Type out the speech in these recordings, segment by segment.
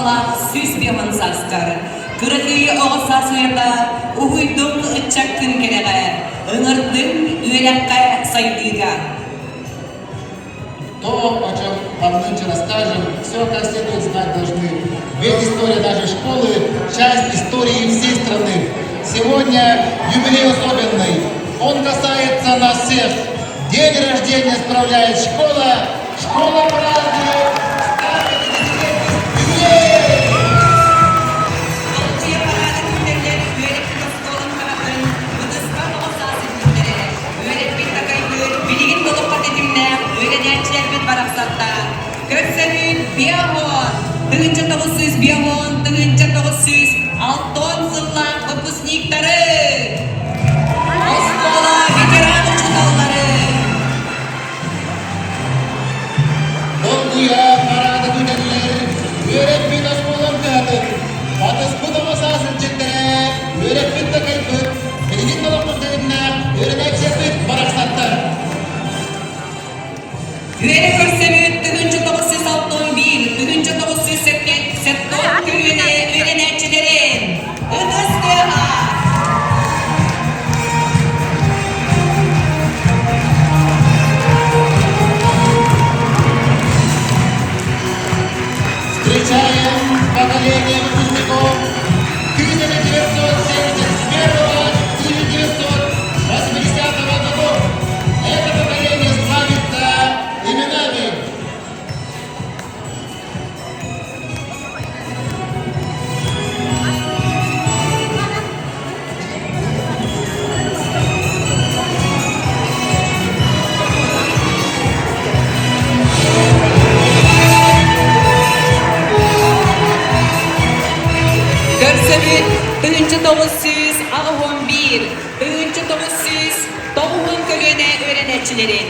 баҕалаах 150 сааскар, кыракый оҕо саас уйата, уһуйдуҥ ыччаккын кэрэҕэ, ыҥырдыҥ үөрэххэ сайдыыга. То, о чем вам нынче расскажем, все как следует знать должны. Ведь история нашей школы – часть истории всей страны. Сегодня юбилей особенный. Он касается нас всех. День рождения справляет школа. Школа празднует 150 юбилей! Алчыйа параада күннэригэр үөрэппит оскуолам хаһатын ытыспат оҕо саас илдьиттэрэ, үөрэппит такайбыт, билигин толукка тэтимнээх үөрэнээччилэрбит барахсаттар. Көрсөбүт биаһон, 1900 биаһон, 1960 сыллаах выпускниктары! Оскуола ветеран учууталлары! Долгуйа параады күтэллэр, үөрэппит оскуолам кыһатын, батыспыт оҕо саас илдьиттэрэ, үөрэппит такайбыт, билигин олохпут тэтимнээх үөрэнээччилэрбит барахсаттар. Үөрэ көрсөбүт 1961, 1974 көлүөнэ үөрэнээччилэрин ытыс тыаһа! Встречаем поколение выпускников 1971-1980 годов. Это поколение славится именами. Көрсөбүт 1981, 1990 көлүөнэ үөрэнээччилэрин.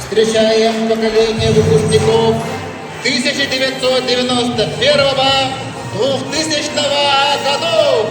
Встречаем поколение выпускников 1991-2000 годов!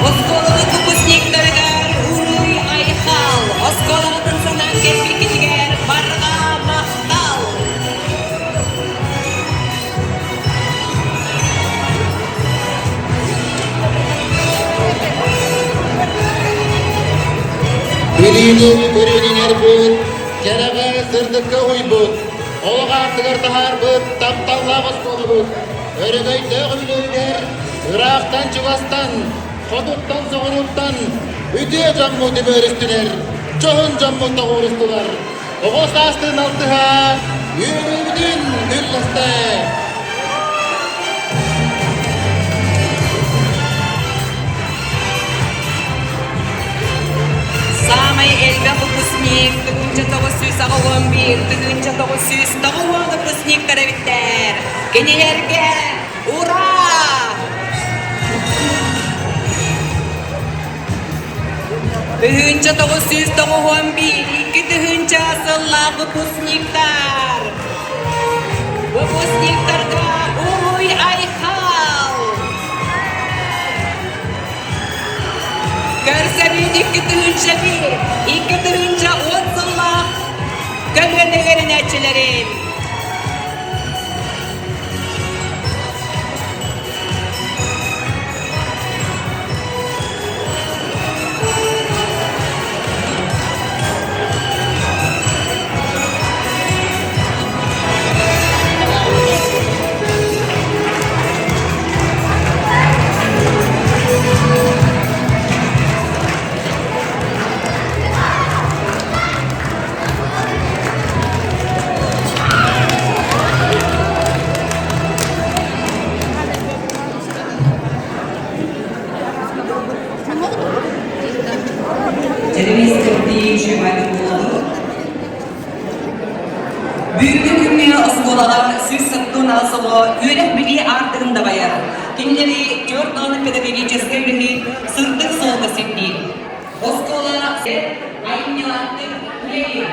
Оскуолабыт выпускниктарыгар уруй-айхал, оскуолаҕытын санаан кэлбиккитигэр барҕа махтал! Билиини көрүүнүнэрбит, кэрэҕэ сырдыкка уйбут, олох аартыгар таһаарбыт тапталлаах оскуолабыт өрөгөйдөөх үбүлүөйүгэр ыраахтан-чугастан, хотуттан-соҕурууттан үтүө дьоммут үмүөрүстүлэр, дьоһун дьоммут тоҕуорустулар. Оҕо саастыын алтыһа, үөрүүбүтүн үллэстэ! Саамай элбэх выпускник 1981, 1990 выпускниктар эбиттэр. Кинилэргэ ура! 1991, 2000 сыллаах выпускниктар! Выпускниктарга уруй-айхал! Көрсөбүт 2001, 2010 сыллаах көлүөнэ үөрэнээччилэрин! Бүгүҥҥү күҥҥэ оскуолаҕа 178 оҕо үөрэх-билии аартыгын дабайар. Кинилэри 40 педагогическай үлэһит сырдык суолга сирдиир. Оскуола айымньылаахтык үлэлиир.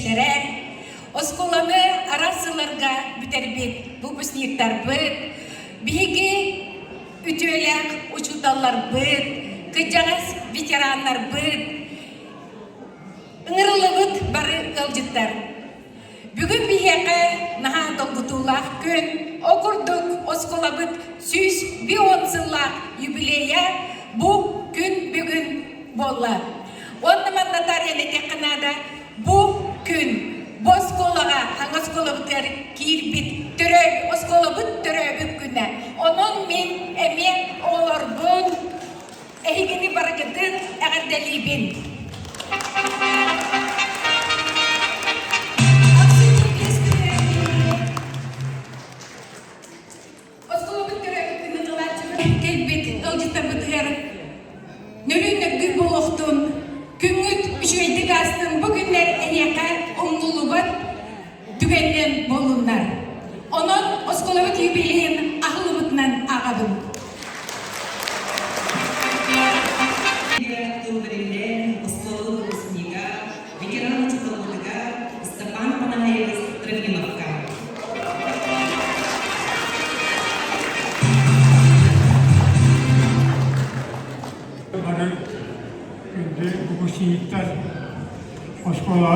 үөрэнээччилэрэ, оскуоланы араас сылларга бүтэрбит выпускниктарбыт, биһиги үтүөлээх учууталларбыт, кырдьаҕас ветераннарбыт, ыҥырыллыбыт бары ыалдьыттар. Бүгүн биһиэхэ наһаа долгутуулаах күн. Ол курдук оскуолабыт 110 сыллаах юбилейа бу күн бүгүн буолла. Уонна манна таарыйан этиэххэ наада, бу күн бу оскуолаҕа хаҥа оскуолабытыгар киирбит төрөө оскуолабыт төрөөбүт күнэ. Онон мин эмиэ оҕолорбун эһигини барыгытын эҕэрдэлиибин. Оскуолабыт төрөөбүт күнүн ылааччыбыт кэлбит ыалдьыттарбытыгар нөрүөн нөргүй буолуохтун, күҥҥүт үчүгэйдик аастын, бу күннэр эһиэхэ умнуллубат түгэнинэн буоллуннар. Онон оскуолабыт юбилейын аһыллыбытынан ааҕабын. Тыл бэриллэн, оскуола выпускнига, ветеран учууталбытыгар Степан Панаевич Трофимовка. Бары күндү выпускниктар оскуола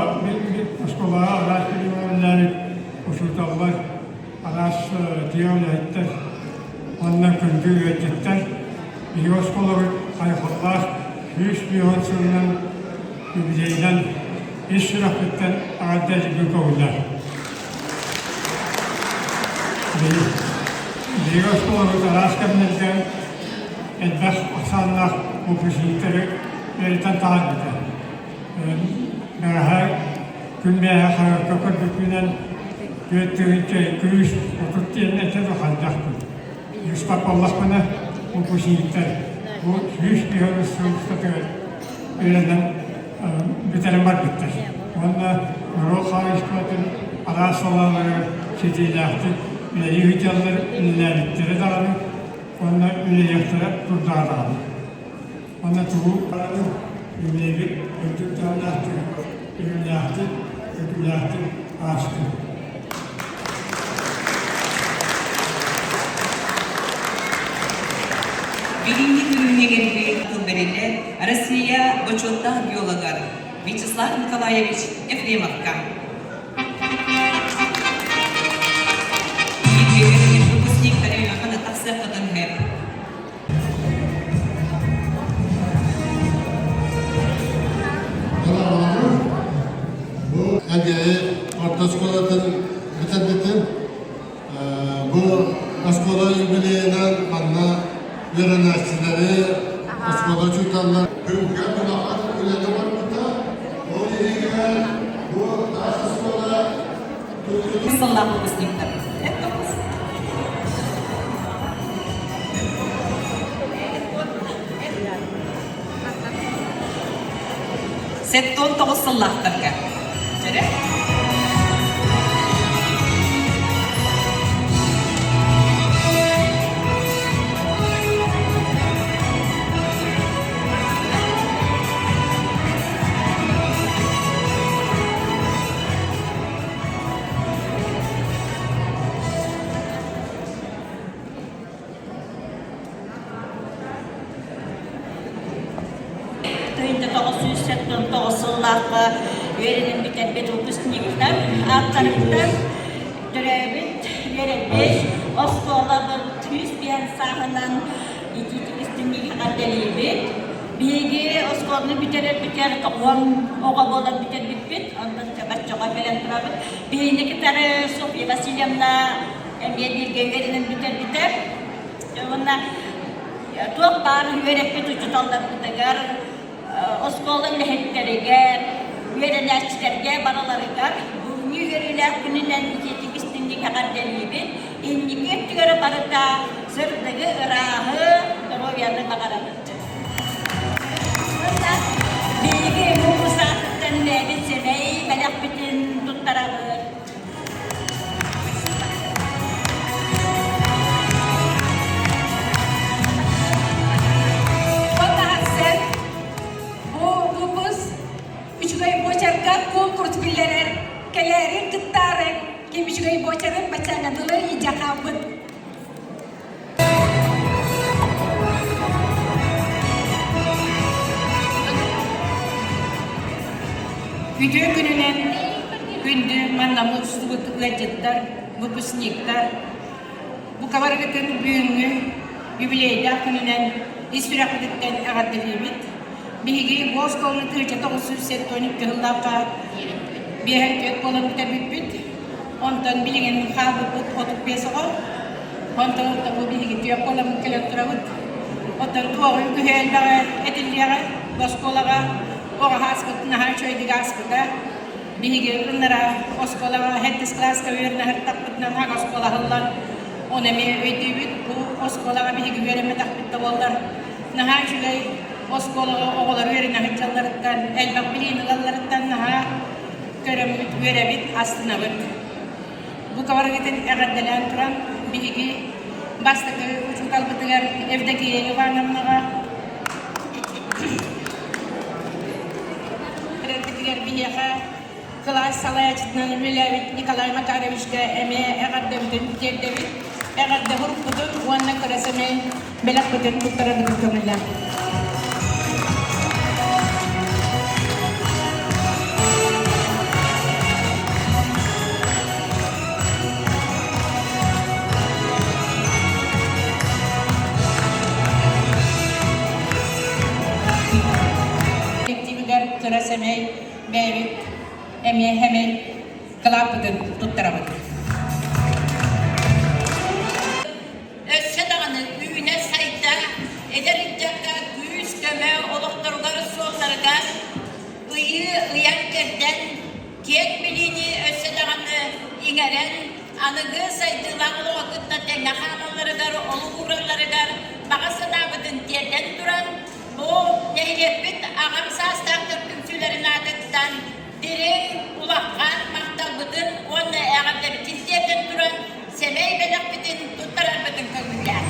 оскуолаҕа араас үлэлээбит учууталлар, араас тыа үлэһиттэр уонна күндү ыалдьыттар биһиги оскуолабыт айхаллаах 150 сылынан юбилейынан ис сүрэхпиттэн эҕэрдэ илгин көҕүллэр. Биһиги оскуолабыт араас кэмнэргэ элбэх ахсааннаах выпускниктары үөрэтэн таһаарбыта. Бэҕэһээ күн бэйэһэ хаһыакка көрбүппүнэн 4230 диэн этэ да хайдахпын. Үспэт буоллахпына выпускниктар бу 150 сыл устатыгар үөрэнэн бүтэрэн барбыттар. Уонна норуот хаһаайыстыбатын араас салааларыгар ситиилээхтик үлэлии сылдьаллар, үлэлээбиттэрэ даҕаны уонна үлэлиэхтэрэ турдаҕа даҕаны. Уонна тугу даҕаны үлэлээбит үрдүк таһымнаахтык, үлэлээхтик, өтүүлээхтик аастын. Билиҥҥи күҥҥэ кэлбит тыл бэриллэр Россия бочуоттаах геологар Вячеслав Николаевич Ефремовка. Выпускниктары тахсыаххытын сөп. Бу Элгээйи орто оскуолатын бүтэрбитим. Бу оскуола юбилейынан манна үөрэнээччилэри, оскуола учууталлар күҥҥэ улахан үлэни оҥорбута. Ол иһигэр бу таас оскуола Сыллаах выпускниктар. 79 сыллаахтарга. Дьэрэ. Тыһыынча 979 сыллаахха үөрэнэн бүтэрбит выпускниктар ааттарыттан төрөөбүт, үөрэммит оскуолабыт 105 сааһынан итиитик истиҥник эҕэрдэлиибит. Биһиги оскуоланы бүтэрэрбитигэр 90 оҕо буолан бүтэрбиппит, онтон баччаҕа кэлэн турабыт. Биһигини кытары Софья Васильевна эмиэ бииргэ үөрэнэн бүтэрбитэ. Уонна туох баар үөрэппит учууталларбытыгар, оскуола үлэһиттэригэр, үөрэнээччилэргэ барыларыгар бүгүҥҥү үөрүүлээх күнүнэн итиитик истиҥник эҕэрдэлиибит. Инники өттүгэр барыта сырдыгы, ырааһы, доруобуйаны баҕарабыт. Уонна биһиги муус аатыттан бэйэбит сэмэй бэлэхпитин туттарабыт. Бу выпуск үчүгэй буочарга конкурс биллэрэр. Кэлээри кыттаары ким үчүгэй буочарын баччааҥҥа дылы илдьэ хаалбыт. Үтүө күнүнэн күндү манна мустубут ыалдьыттар, выпускниктар, Бука барыгытын бүгүҥҥү юбилейдаах күнүнэн ис сүрэхпититтэн эҕэрдэлиибит. Биһиги бу оскуоланы 1972 сыллаахха биэһэн буолан бүтэрбиппит. Онтон билигин хаалбыппыт 35 оҕо. Онтон бу биһиги түөрт буоламмыт кэлэн турабыт. Оттон туоҕун күһэ элбэҕи этиллиэҕэ бу оскуолаҕа оҕо ааспыт наһаа үчүгэйдик ааспыта. Биһиги ыннара оскуолаҕа сэттис кылааска үөрэнэ сырыттахпытынан аҕа оскуола аһыллан, ону эмиэ өйдүүбүт. Бу оскуолаҕа биһиги үөрэммэтэхпит да буоллар, наһаа үчүгэй оскуолаҕа оҕолор үөрэнэ сылдьалларыттан, элбэх билиини ылалларыттан наһаа көрөммүт, үөрэбит, астынабыт. Бу барыгытын эҕэрдэлээн туран, биһиги бастакы учууталбытыгар Евдокия Ивановнаҕа Эрэрбитигэр биһиэхэ кылаас салайааччытынан үлэлээбит Николай Макаровичка эмиэ эҕэрдэбитин тиэрдэбит. Эҕэрдэ уруккутун уонна кыра сэмэй бэлэхпитин туттарарбытын көҥүллээх. Коллективыгар кыра сэмэй бэйэбит эмиэ сэмэй кылааппытын туттарабыт. Өссө даҕаны үүнэ-сайда, эдэр ыччакка күүс-көмө олохторугар суолларыгар ыйыы ыйан-кэрдэн, киэҥ билиини өссө даҕаны иҥэрэн, аныгы сайдыылаах олоҕу кытта тэҥҥэ хаамалларыгар, олук ууралларыгар баҕа санаабытын тиэрдэн туран, бу нэһилиэкпит аҕам саастаахтар түмсүүлэрин аатыттан дириҥ, улахан махталбытын уонна эҕэрдэбитин тиэрдэн туран, сэмэй бэлэхпитин туттарарбытын көҥүллээн.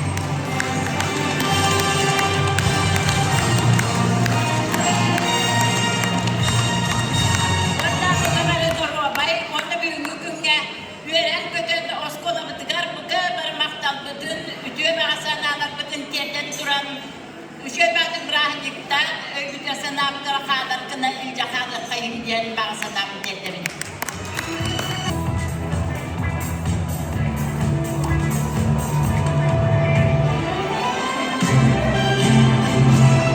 Уонна бары доруобай уонна бүгүҥҥү күҥҥэ үөрэн-көтөн оскуолабытыгар бука бары махталбытын, үтүө баҕа санааларбытын тиэрдэн туран, үчүгэй баҕатын бырааһынньыктаан өйбүтүгэр санаабытыгар хаалар гына илдьэ хаалыаххайыҥ диэн баҕа санаабын тиэрдэбин.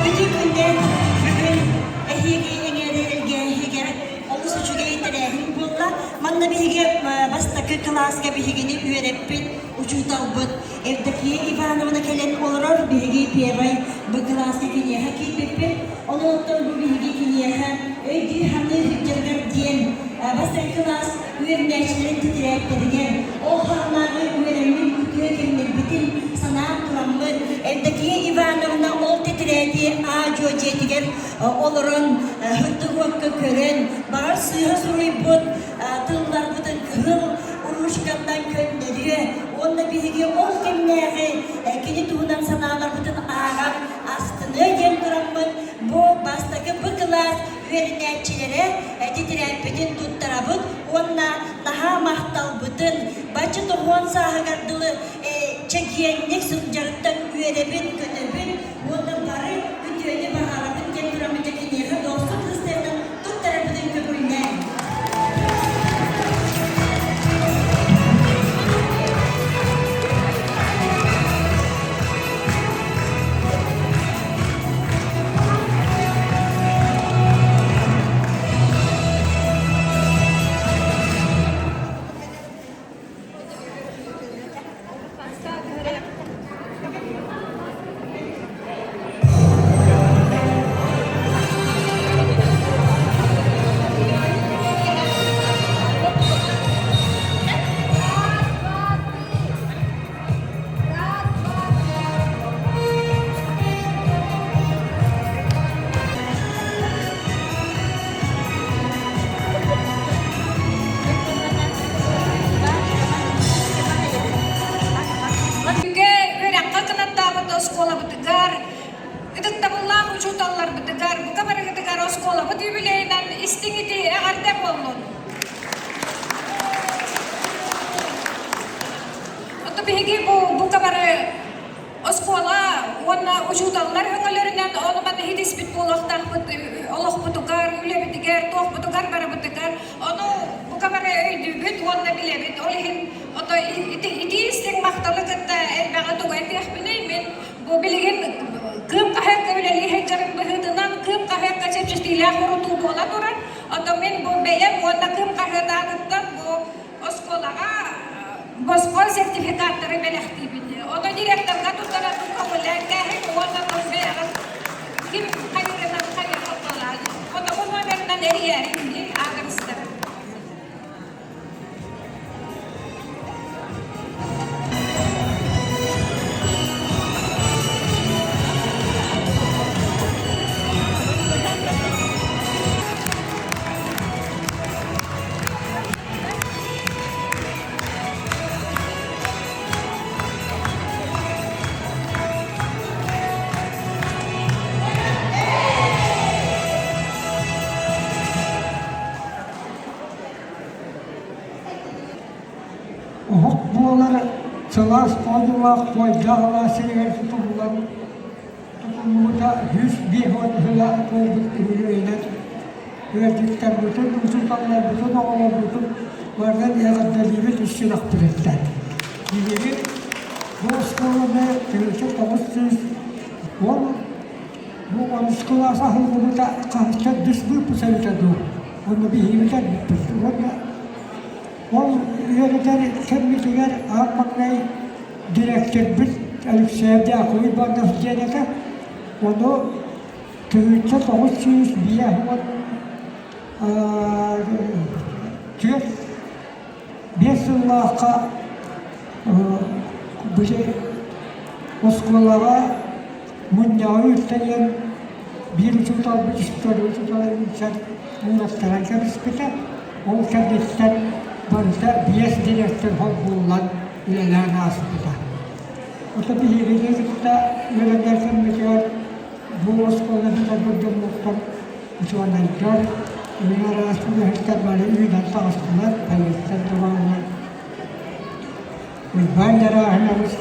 Үтүө күннэр бүгүн эһиги эҥээри элгээһигэр олус үчүгэй тэрээһин буолла. Манна биһиги бастакы кылааска биһигини үөрэппит учууталбыт Евдокия Ивановна кэлэн олорор, биһиги первай Б кылааска киниэхэ киирбиппит. Онон бу биһиги киниэхэ өйдүү-саныы сылдьарыгар диэн бастакы кылаас үөрэнээччилэрин тэтэрээттэригэр ол хаһанааҕы үөрэммит үтүө кэмнэрбитин санаан тураммыт, Евдокия Ивановна ол тэтэрээти аа-дьуо дьиэтигэр олорон сырдык уокка көрөн, баҕар сыыһа суруйбут тылларбытын кыһыл ручканан көннөрүө уонна биһиги ол кэмнээҕи кини туһунан санааларбытын ааҕан астыныа диэн тураммыт бу бастакы Б кылаас үөрэнээччилэрэ тэтэрээппитин туттарабыт уонна наһаа махталбытын бачча тоҕуон сааһыгар дылы чэгиэнник сылдьарыттан үөрэбин, көтөбүн уонна бары үтүөнү баҕарабын диэн тураммыт дьэ киниэхэ дохсун христианынан туттарарбытын көҥүллээн. Үгэ үөрэххэ кынаттаабыт оскуолабытыгар, ытыктабыллаах учууталларбытыгар, бука барыгытыгар оскуолабыт юбилейынан истиҥ итии эҕэрдэ буоллун! учууталлар өҥөлөрүнэн ону-маны иһитиспит буолуохтаахпыт олохпутугар, үлэбитигэр, туохпутугар барыбытыгар. Ону бука бары өйдүүбүт уонна билэбит. Ол иһин ото ити истиҥ махталы кытта элбэҕи тугу этиэхпиний мин бу билигин Кыым хаһыакка үлэлии сылдьарым быһыытынан Кыым хаһыакка чэпчэтиилээх урутуу буола турар. Ото мин бу бэйэм уонна Кыым хаһыат аатыттан бу оскуолаҕа босхо сертификаттары бэлэхтиибин. Ону директорга туттарарбын көҥүллээн уонна тыл бэйэҕин ким хайырынан хайырҕалаан отоҕу номерынан эрийээрин дии аадырыстарын. Оһох буолар сылаас хоонуулаах туойдаах алаас сиригэр тутуллан Тутуллубута 150 сыла буолбут үбүлүөйүнэн ыалдьыттарбытын, учууталларбытын, оҕолорбутун барытын эҕэрдэлиибит ис сүрэхпититтэн. Биһиги бу оскуоланы 1910 бу онус кылаас аһыллыбыта хаһыс төрдүс выпуск эбитэ дуу уонна биһиги бүтэрбиппит уонна ол үөрэтэр кэммитигэр аан маҥнай Дириэктэрбит Алексей Дьяков Иванов диэн этэ. Ону 1954 биэс сыллаахха били оскуолаҕа мунньаҕы ыыттарыан биир учууталбыт история учуутала үҥсэн уураттаран кэбиспитэ. Ол кэнниттэн барыта биэс дириэктэр холбууллан үлэлээн ааспыта. Ото биһигини кытта үөрэнэр кэммитигэр бу оскуола бүтэрбит дьоммуттан учуонайдар, үлэ араас үлэһиттэр бары үүнэн таҕыстылар, поэттар да бааллар. Уйбаан Дьарааһынабыс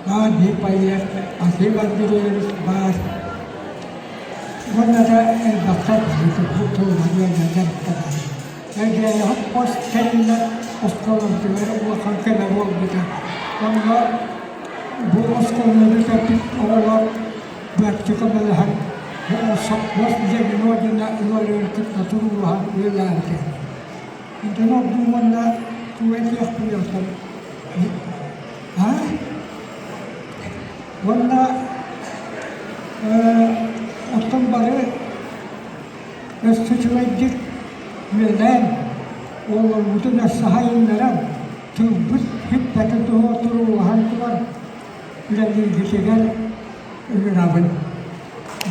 баар биир поэт, Аким Андреевич баар. Уонна да элбэхтэр бу тыллары үөрэнэн дьарыктанар. Элгээйэҕит хос тэриллэн оскуолабытыгар улахан көмө буолбута. Онно бу оскуоланы бүтэрбит оҕолор быһаччы көмөлөһөн бу сопхуос звено диэн ыалыгар кытта туруулаһан үлэлээбитэ. Онтон ордук уонна тугу этиэхпиний оттон а уонна оттон бары Өссө үчүгэйдик үөлээн, оҕолорбутун өссө сайыннаран, тылбыт бүппэтин туһугар туруулаһан туран үлэлииргитигэр ыҥырабын.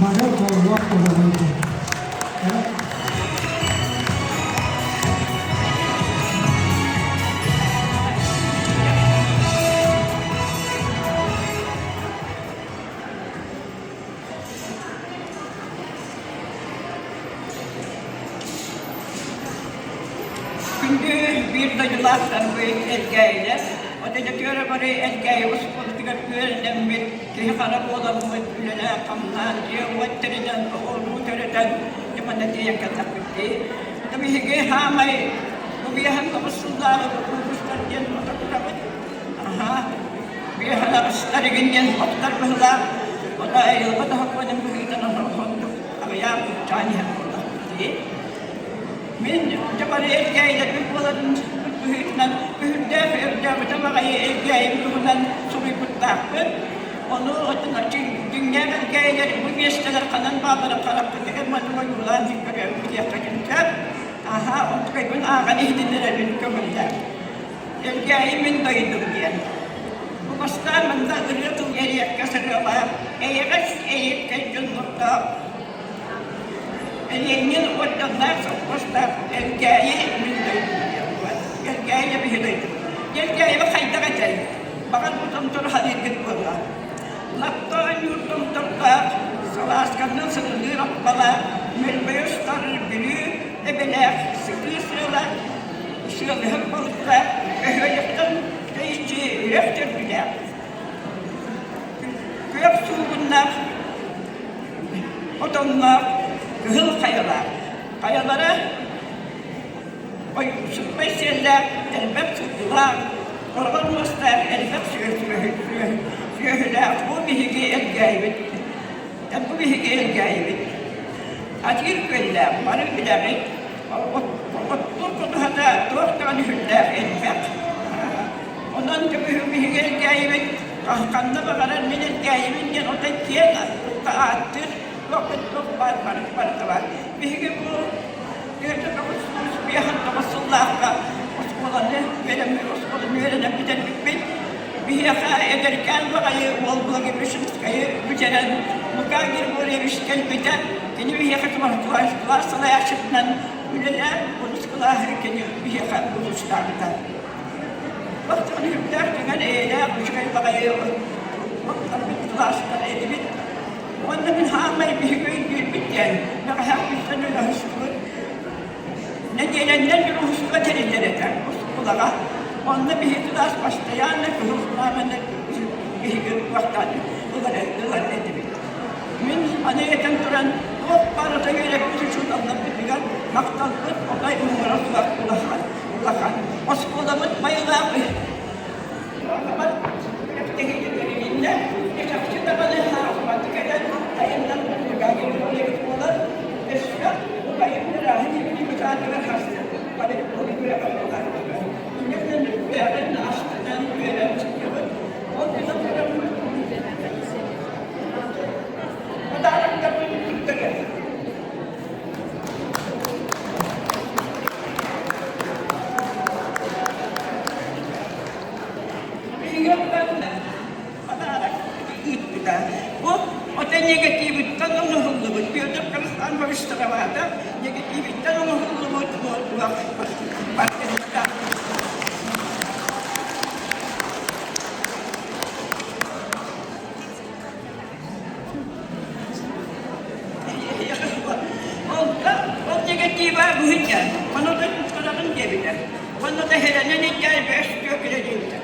Бары дьоллоох буолуҥ. Күндү биир дойдулаахтарбыт Элгээйилэр, Одьочотуора бары Элгээйи оскуолатыгар үөрэнэммит, киһи-хара буоламмыт, үлэлээн-хамнаан, дьиэ-уот тэринэн, оҕолуу төрөтөн, дьэ манна тиийэн кэллэхпит дии. Ото биһиги хаамай бу 59 сыллааҕы выпустар диэн отокутабыт. Аһаа, Үөһэлэҕистэр игин диэн охтор быһыылаах, ону айылҕа тоһоҕонун быһыытынан ордук аҕыйаах куччаан иһэр буоллахпыт дии. Мин дьэ бары элгээйилэрбит буоларын быһыытынан күһүрдээх өрдөөҕүтэ баҕайы элгээйим туһунан суруйбуттаахпын. Ону оттон дьиҥнээх элгээйилэр бу миэстэлэр ханан баалларын харахпытыгар маннык ойуулаан көрөбүт диэххитин сөп. Аһаа, онтукайбын ааҕан иһитиннэрэбин көҥүллээх. Элгээйи мин дойдум диэн. Бу бастаан манна ырыа тыл эриэккэ сырыалаах, эйэҕэс эйэккэй дьоннордоох, Ленин орденнаах совхозтаах Элгээйи мин дойдум диэн буолар. Элгээйи биһи дойдум. Элгээйи хайдах этэй? Баҕар бу томтору халыыргыт буолла. Лапта ойуур томтордоох, салаасканнан сылылыыр аппалаах, мөлбөйө устар Бүлүү эбэлээх, сытыы сыалаах, Сыалыһар балыкка өһүөлэктэн тэйиччи үрэх төрдүлээх. Хатыҥнаах отонноох кыһыл хайалаах. Хайалара сыппай сиэллээх, элбэх сылгылаах, хороҕор муостаах, элбэх сүөһүлээх. Бу биһиги Элгээйибит. Бу биһиги Элгээйибит. Атыыр күөллээх, бары билэҕит. Оттуур ходуһата туох даҕаны сүрдээх элбэх. Онон көмүһү биһиги Элгээйибит ханна баҕарар мин Элгээйибин диэн отой киэҥ ааттыыр туох баар барыта баар. Биһиги бу 49 сыллаахха оскуоланы үөрэммит оскуоланы үөрэнэн бүтэрбиппит. Биһиэхэ эдэркээн баҕайы уол Благовещенскайы бүтэрэн Лука Григорьевич кэлбитэ. Кини биһиэхэ кылаас салайааччытынан үлэлээн, онус кылааһы кини биһиэхэ выпустаабыта. Оттон үрдээх түгэн эйэлээх үчүгэй баҕайы кылаастар этибит. Уонна мин хаамай биһиги өйдүүрбүт диэн, бэҕэһээ күнтэн үлэһистибит. Нэдиэлэннэн дьуруһуска тэриллэр этэ оскуолаҕа. Онно биһиги кылаас постоянно кыһыл знамяны биһиги туохтаан ылар, ылар этибит. Мин аны этэн туран, туох барыта үөрэппит учууталларбытыгар махталбыт отой муҥура суох улахан. Улахан. Оскуолабыт майылаах күрэхтэһиитэ тэрилиннэ. Чахчы даҕаны хаахыматы кэлэн айаннан буолар. Өссө убайым ырааһын депутатыгар харсы волейбол күрэҕэ буолар. Инньэ үөрэҕин астынан үөрэн сылдьабыт. Ол гынан бараммыт подароктарбын туттарыам. Ыыппыта. Бу ото негативыттан оҥоһуллубут Петр Константинович Староватов негативиттан оҥоһуллубут портретта. Онтон ол негатива быһыйда. Ону да туттараҕын диэбитэ. Уонна да хэрэнэн илдьээр бэс түөкүлэ диэбитэ.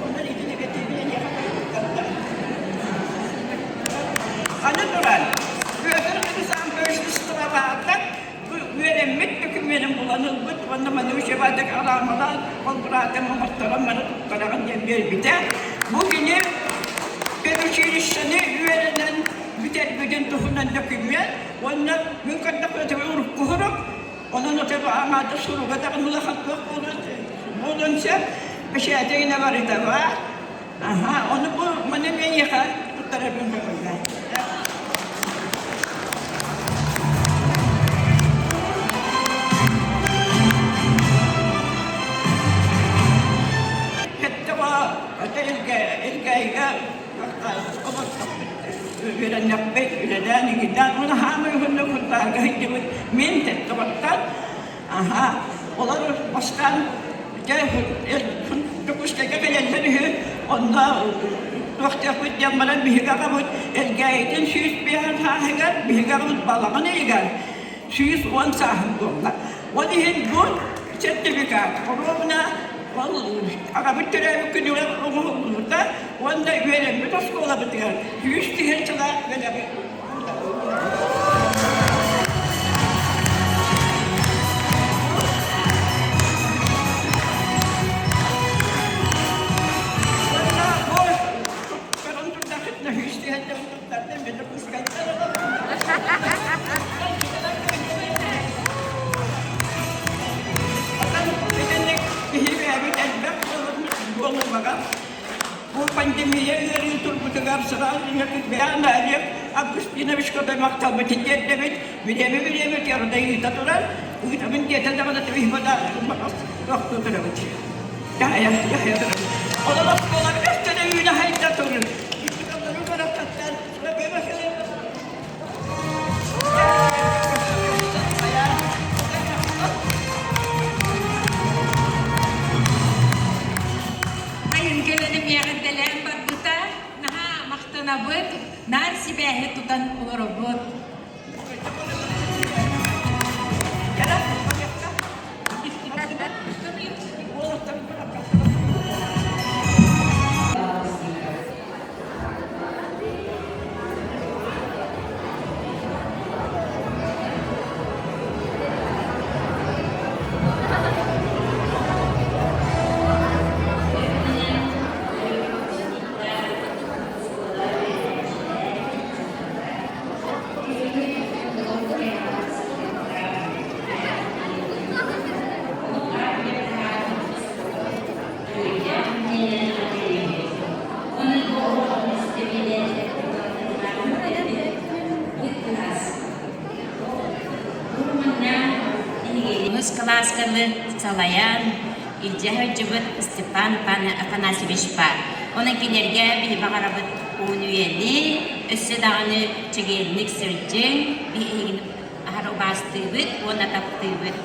Онон ити негативин эйиэхэ туттарда. Аны туран, Петр Александрович Староватов үөрэммит дөкүмүөнүн булан ылбыт уонна маны учебадык араамалаан ол быраатым оҥотторон маны туттараҕын диэн биэрбитэ. Бу кини педучилищены үөрэнэн бүтэрбитин туһунан дөкүмүөн уонна мин көрдөхпүнэ урукку сурук онон оту аҥаата суруга даҕаны улахан туох буолуон сөп бэчээтэ гинэ барыта баар аха ону бу маны миэхэ туттарарбын көҥүллээн Үөрэннэхпит, үлэлээн игирдээн, уонна хаамай уһуннук Куртаарга сылдьыбыт мин Теттоҕоттон аха олор бастаан дьэ Дьокуускайга кэлэллэр үһү онно туохтуохпут диэн баран биһиги аҕабыт Элгээйитин 105 сааһыгар биһиги аҕабыт балаҕан ыйыгар 110 сааһын туолла. Ол иһин бу сертификат хоруобуна ол аҕабыт төрөөбүт күнүгэр оҥоһуллубута уонна үөрэммит оскуолабытыгар 100 тыһыынчалаах бэлэҕи Бу пандемия ыарыы турбутугар сразу бэйэм Олег Августиновичка да махталбытын тиэрдэбит. Бириэмэ-бириэмэ тиэрдэ ыыта турар. Ыытабын диэтэ даҕаны тыбыһбата тохтуу турабыт. Дьаһайа, дьаһайа турабыт. Онон оскуолабыт өстөнө үүнэ хайда турар. Сайын кэлэн эмиэҕэрдэлээн барбыта. Наһаа махтанабыт, наар сибээһи тутан олоробут. тэрээһининэн эҕэрдэлиибит. Уонна бу оҕо Онус кылаасканы салайан илдьэ сылдьыбыт Степан Афанасьевич баар. Онон кинилэргэ биһи баҕарабыт уһун үйэни, өссө даҕаны чэгиэнник сылдьыҥ, биһигини аһара убаастыыбыт уонна таптыыбыт.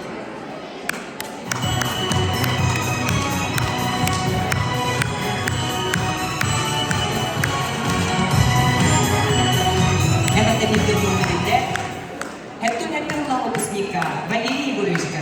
Эҕэрдэлииргэ күндүбүттэр Хэттэн хэттэн выпускника Валерий Егоровичка.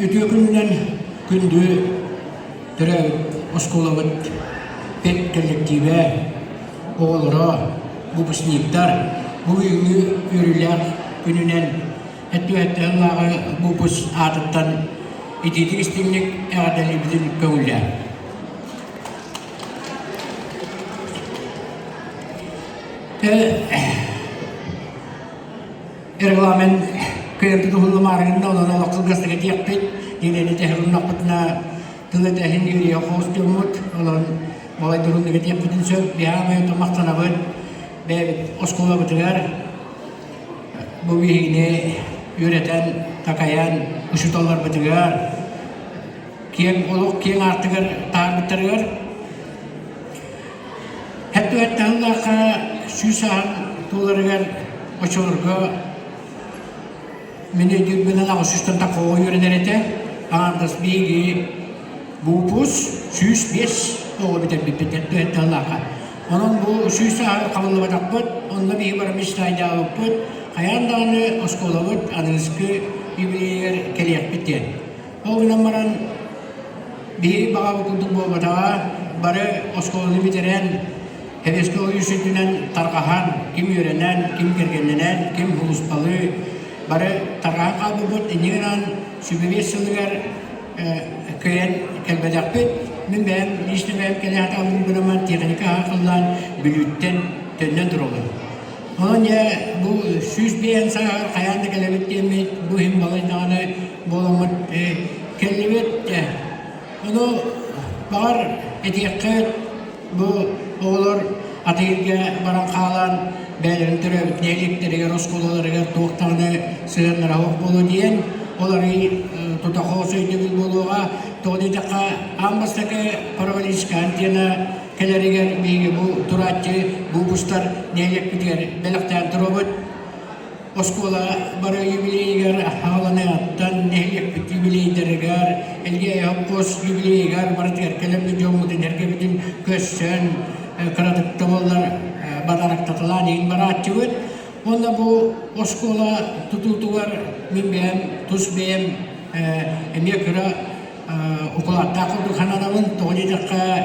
Үтүө күнүнэн күндү төрөөбүт оскуолабыт педколлективэ, оҕолоро, выпускниктар бу бүгүҥҥү үөрүүлээх күнүнэн Эттүһэттэн лааҕы выпуск аатыттан итиитик истиҥник эҕэрдэлиибитин көҥүллээ. Регламент кыайан тутуһуллумаарыгын онон олох кылгастык этиэхпит. Диэни тэһэруннахпытына тыл этэһин үөрүйэх хоһус дьоммут. Онон балайдыруннук этиэхпитин сөп. Биһаамай махтанабыт. Бэйэбит оскуолабытыгар Бу биһигини үөрэтэн, такайан, учууталларбытыгар киэҥ олох киэҥ аартыгар таһаарбыттарыгар Хэттүһэттэ 100 аһан туоларыгар оччолорго мин өйдүүрбүнэн аҕыс сүүстэн тахса оҕо үөрэнэр этэ. Аҥаардас биһиги Буупус 105 оҕо бүтэрбиппит хэттүһэттэ Онон бу 100 сааһы хабыллыбатахпыт, онно биһи бары мечтайдаабыппыт, хайаан даҕаны оскуолабыт аныгыскы юбилейыгар кэлиэхпит диэн. Ол гынан баран биһи баҕабыт курдук буолбатаҕа, бары оскуоланы бүтэрэн, Сэбиэскэй Союз үрдүнэн тарҕаһан, ким үөрэнэн, ким кэргэннэнэн, ким сулууспалыы бары тарҕаһан хаалбыппыт. Инньэ гынан 25 сылыгар кыайан кэлбэтэхпит. Мин бэйэм лично бэйэм кэлэ сатаабытым гынан техника аһа Бүлүүттэн төннөн турабын. Онон дьэ бу 105 сааһар хайаан да кэлэбит диэммит, бу иһин балай даҕаны буоламмыт кэллибит. Ону баҕар этиэххит бу оҕолор атыырга баран хаалан бэйэлэрин төрөөбүт нэһилиэктэригэр, оскуолаларыгар туох даҕаны сыһыаннара суох буолуо диэн ол арый тута хоос өйдөбүл буолуоҕа. Тоҕо диэтэххэ, аан бастакы параболическай антенна кэлэригэр биһиги бу турааччы бу бустар нэһилиэкпитигэр бэлэхтээн туруобут. Оскуола бары юбилейыгар аҕаланыаҕыттан нэһилиэкпит юбилейдарыгар, Элгээйи хос юбилейыгар барытыгар кэлэммит дьоммутун эргэбитин көрсөн, кыратык да буоллар бадарактаталаан иһин барааччыбыт. Уонна бу оскуола тутуутугар мин бэйэм тус бэйэм эмиэ кыра укулааттаах курдук сананабын. Тоҕо диэтэххэ,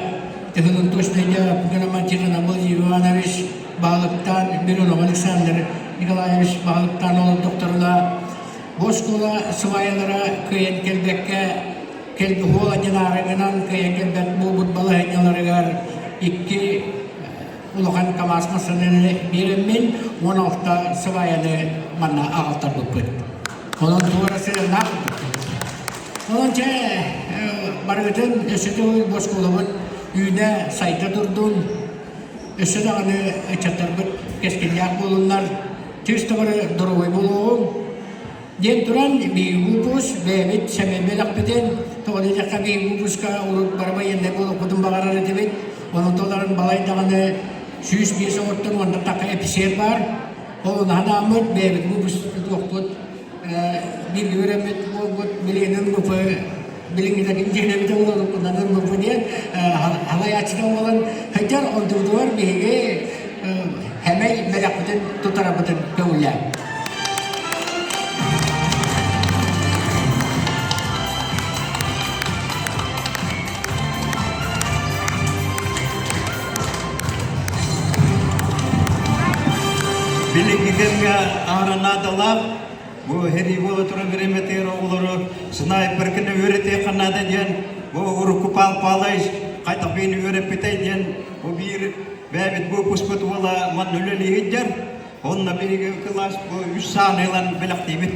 Тыһылын точнайда Громадин Тихонов Иванович баһылыктаан Миронов Александр Николаевич баһылыктаан олордохторуна бу оскуола сыбаайалара кыайан кэлбэккэ кэлбиһуола диэн аарыгынан кыайан кэлбэт буолбут балаһыанньаларыгар икки улахан КАМАЗ массыынаны биэрэммин 16 сыбаайаны манна аҕалтарбыппыт. Онон туора сыһыаннаах Онон чэ барыгытын өссө төгүл бу оскуолабыт үүнэ сайда турдун, өссө даҕаны ыччаттарбыт кэскиллээх буолуннар, түс да бары доруобай буолуоҕуҥ диэн туран биһиги выпуск бэйэбит сэмэй бэлэхпитин тоҕо диэтэххэ биһиги выпуска урут бары военнай буолуохпутун баҕарар этибит ону толорон балай даҕаны 105 оҕоттон уонна тахха эписиэр баар ол наһанааммыт бэйэбит выпуск тутуохпут бииргэ үөрэммит буолбут билигин МВП билиҥҥитэ дьиэлэбитэ буолан МВП диэн халайааччыта буолан сылдьар онтубутугар биһиги хэмэй бэлэхпитин тутарабытын көҥүллээн. Билиҥҥи кэмҥэ аһара наадалаах бу сэрии буола турар бириэмэтигэр оҕолору снайперканы үөрэтиэххэ наада диэн бу урукку Пал Палыч хайдах биини үөрэппитэй диэн бу биир бэйэбит выпускпут уола манна үлэлии сылдьар. Онно биһиги кылаас бу үс сааны ылан бэлэхтиибит.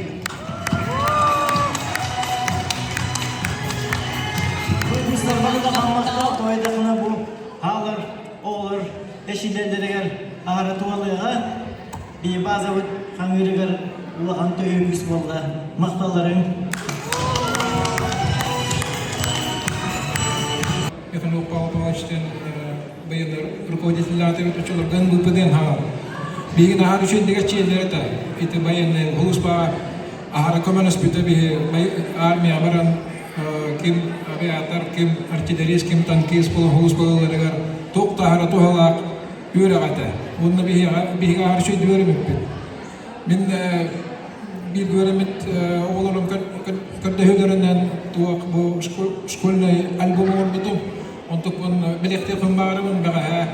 Туойдахына бу хаалар оҕолор эшилэлэригэр аһара туһалыаҕа бии базабыт хаҥыырыгар улахан төһүү күүс буолла махталларыҥ Михаил Павловичтан байыаннар руководителлаатыбыт очолоргон ВПД хаал. Биһиги наһаа үчүгэйдик чиэллэр этэ. Ити байыаннай улууспаҕа аһара көмөлөспүтэ биһи армия баран ким авиатор, ким артиллерист, ким танкист буолан улууспаларыгар туох да аһара туһалаах үөрэх этэ. Уонна биһиги аһара үчүгэйдик үөрэммиппит. Мин биир үөрэммит оҕолорум көрдөһүүлэринэн туох бу школьный альбом оҥорбутум. Онтукпун билиэхтиэхпин баҕарабын бэҕэһээ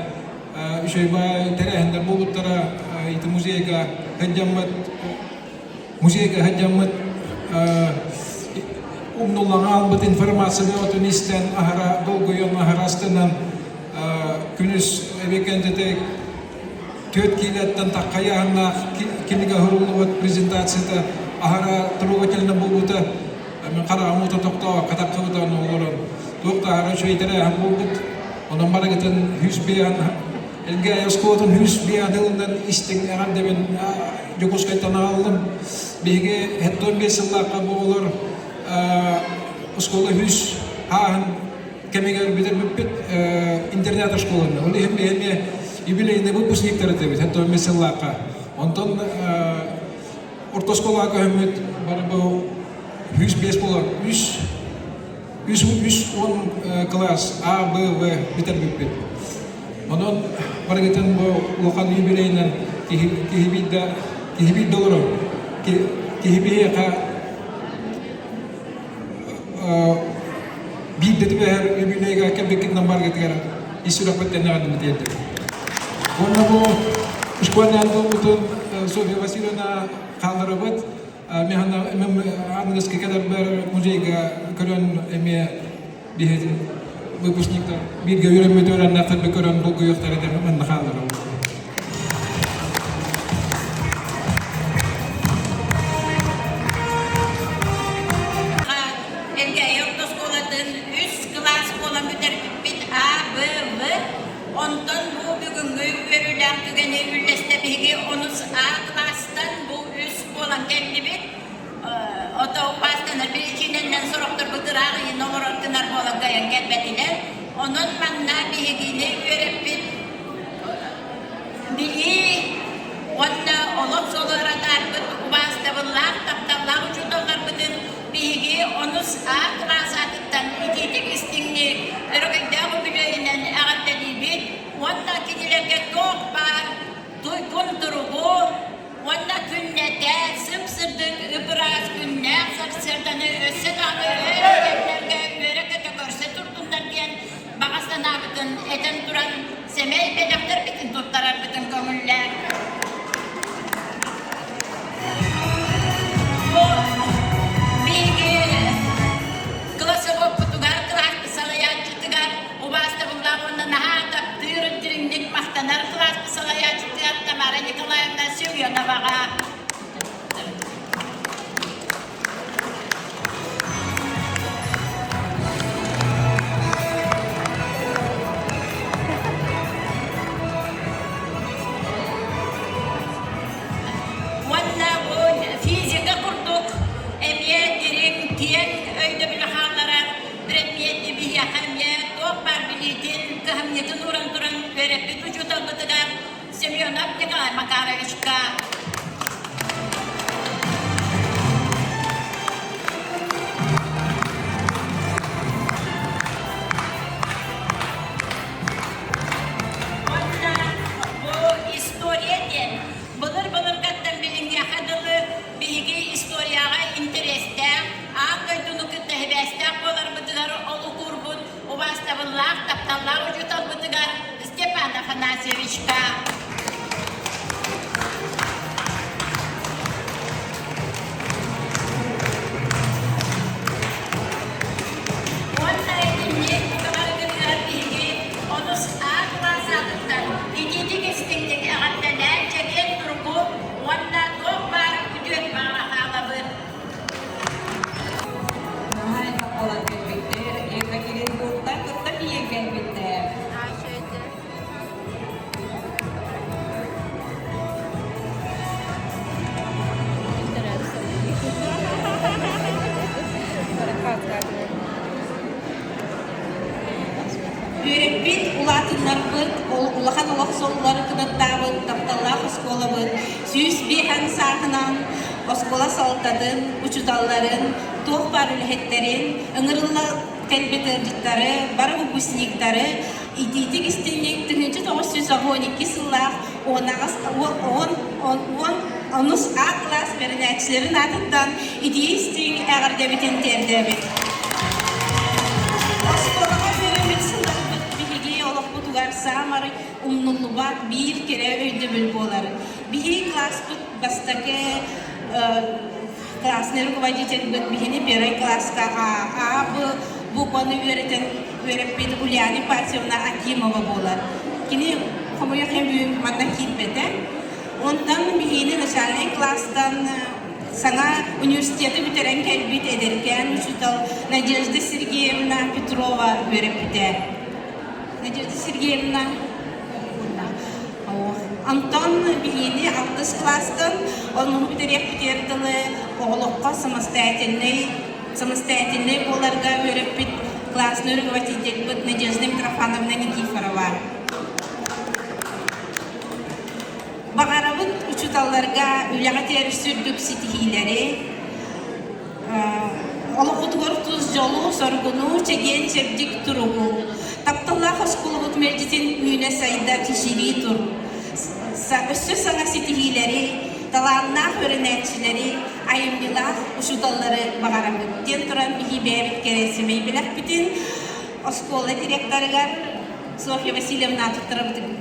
үчүгэй тэрээһиннэр буолбуттара ити музейга сылдьаммыт музейга сылдьаммыт умнуллан хаалбыт информацияны отун истэн аһара долгуйан аһара астынан күнүс эбикэнтэтэ түөрт киилэттэн таххайааһыннаах кинигэ уһуруллубут презентацията аһара трогательно буолбута мен хараҕым уута тохтообокко таххыбыта олорон туох да аһара үчүгэй тэрээһин буолбут онон барыгытын хүс биэһэн Элгээйи оскуолатын хүс биэһэн ылынан истиҥ эҕэрдэбин Дьокуускайтан аҕаллым. Биһиги 75 сыллаахха бу оҕолор оскуола үһүс ааһын кэмигэр бүтэрбиппит интернат школаны. Ол иһин биһи юбилейный выпускниктар этибит 75 сыллаахха. Онтон орто оскуолаҕа көһөммүт бары бу 105 болар үс үс үс он класс А, Б, В бүтэрбиппит. Онон барыгытын бу улахан юбилейынан киһи киһи биирдэ олорор киһи биһиэхэ биирдэ түбэһэр юбилейга кэлбиккитинэн баргытыгар ис сүрэхпиттэн эҕэрдэбит тиэрдэбит. Уонна бу школьный альбоммутун Софья Васильевна хаалларабыт. Аныгыскы кэлэрбэр музейга көрөн эмиэ биһи выпускниктар бииргэ үөрэммит үөрэннэхтэрбит көрөн долгуйуохтара диэн манна хаалларабыт. Элгээйи орто оскуолатын үс кылаас буолан бүтэрбиппит А, Б, В. Онтон бу бүгүҥҥү үөрүүлээх түгэни үллэстэ биһиги онус А кылаастан бу үс буолан кэллибит. Ото убаастанар биричиинэннэн сорохторбут ыраах иһин олорор гынар буолан кыайан кэлбэтилэр. Онон манна биһигини үөрэппит билии уонна олох суолугар атаарбыт убаастабыллаах, тапталлаах учууталларбытын биһиги онус А кылаас аатыттан итиитик истиҥник, өрөгөйдөөх үбүлүөйүнэн эҕэрдэлиибит уонна кинилэргэ туох баар туйгун туругу уонна күннэтэ сып-сырдык ып-ыраас күннээх сарсыарданы өссө даҕаны өр кэмнэргэ үөрэ-көтө көрсө турдуннар диэн баҕа санаабытын этэн туран сэмэй бэлэхтэрбитин туттарарбытын көҥүллээн Бу биһиги классоводпутугар, кылааспыт салайааччытыгар убаастабыллаах уонна наһаа таптыыр, дириҥник махтанар кылааспыт салайааччытыгар Тамара Николаевна Семеноваҕа. Уонна бу физика курдук эмиэ дириҥ, киэҥ өйдөбүлү хаалларар предмети биһиэхэ эмиэ туох баар билиитин, кыһамньытын ууран туран үөрэппит учууталбытыгар Семенов Николай Макаровичка. Уонна бу история диэн былыр-былыргаттан билиҥҥиэхэ дылы биһиги историяҕа интэриэстээх, аан дойдуну кытта сибээстээх буоларбытыгар олугурбут убаастабыллаах, тапталлаах учууталбытыгар Степан Афанасьевичка. уһуйааннарбыт, улахан олох суоллары кынаттаабыт тапталлаах оскуолабыт 105 сааһынан оскуола салалтатын, учууталларын, туох баар үлэһиттэрин, ыҥырылла кэлбит ыалдьыттары, бары выпускниктары итиитик истиҥник 1912 сыллаах 10 А кылаас бэринээччилэрин аатыттан итии истиҥ эҕэрдэбитин тиэрдэбит. Оскуолаҕа үөрэммит сылларбыт биһиги олохпутугар саамай умнуллубат биир кэрэ өйдөбүл буолар. Биһиги кылааспыт бастакы классный руководительбыт биһини первый класска А, Б букваны үөрэтэн үөрэппит Ульяна Ипатьевна Акимова буолар. Кини хомойуох иһин манна киирбэтэ. Онтон биһиги начальнай класстан саҥа университеты бүтэрэн кэлбит эдэркээн учуутал Надежда Сергеевна Петрова үөрэппитэ. Надежда Сергеевна Онтон биһиини алтыс кылаастан оннугу бүтэриэхпитигэр дылы оҕолоххо самостоятельнай самостоятельнай буоларга үөрэппит классный руководительбыт Надежда Митрофановна Никифорова. Баҕарабыт учууталларга үлэҕитигэр сүрдүк ситиһиилэри, олоххутугар тус дьолу, соргуну, чэгиэн-чэбдик туругу, тапталлаах оскуолабыт мэлдьитин үүнэ-сайда чэчирии тур, өссө саҥа ситиһиилэри, талааннаах үөрэнээччилэри, айымньылаах учууталлары баҕарабыт диэн туран биһи бэйэбит кэрэ сэмэй бэлэхпитин оскуола директорыгар Софья Васильевна туттарабытын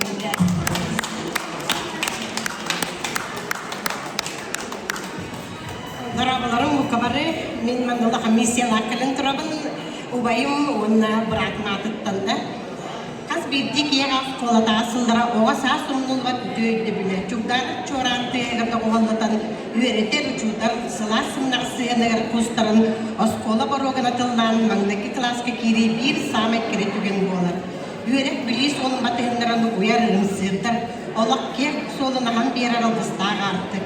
Дорооболорум бука бары. Мин манна комиссиялаах кэлэн турабын. Убайым уонна быраатым аатыттан да. Хас биирдии киһиэхэ оскуолатааҕы сыллара оҕо саас умнуллубат үтүө өйдөбүлэ. Чугдаарар чуораан тыаһыгар доҕуһуоллатан үөрэтэр учуутал сылаас сымнаҕас сыһыаныгар куустаран оскуола боруогун атыллаан маҥнайгы кылааска киирии биир саамай кэрэ түгэн буолар. Үөрэх билии суолун батыһыннаран угуйар ымсыырдар, олох киэҥ суолун аһан биэрэр алгыстаах аартык.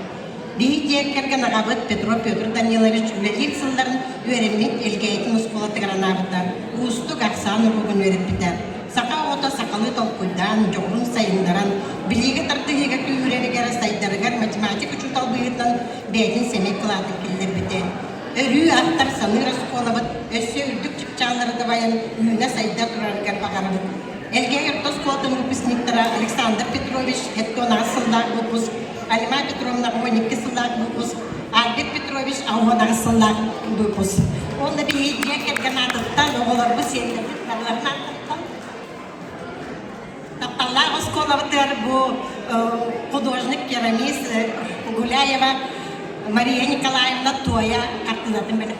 Биһи дьиэ кэргэн аҕабыт Петров Петр Данилович үлэлиир сылларын үөрэммит Элгээйитин оскуолатыгар анаабыта, уустук ахсаан уруогун үөрэппитэ. Саха оҕото сахалыы толкуйдаан, дьоҕурун сайыннаран, билиигэ тардыһыыга күүһүрэригэр, сайдарыгар математик учуутал быһыытынан бэйэтин сэмэй кылаатын киллэрбитэ. Өрүү ахтар саныыр оскуолабыт өссө үрдүк чыпчааллары дабайан үүнэ-сайда турарыгар баҕарабыт. Элгээйи орто оскуолатын выпускниктара Александр Петрович 78 сыллаах выпуск, Алима Петровна 12 сыллаах выпуск, Альберт Петрович 68 сыллаах выпуск. Уонна биһиги дьиэ кэргэн аатыттан, оҕолорбут сиэннэрбит барыларын аатыттан Тапталлаах оскуолабытыгар бу художник-керамист Гуляева Мария Николаевна Туойа хартыынатын бэлэх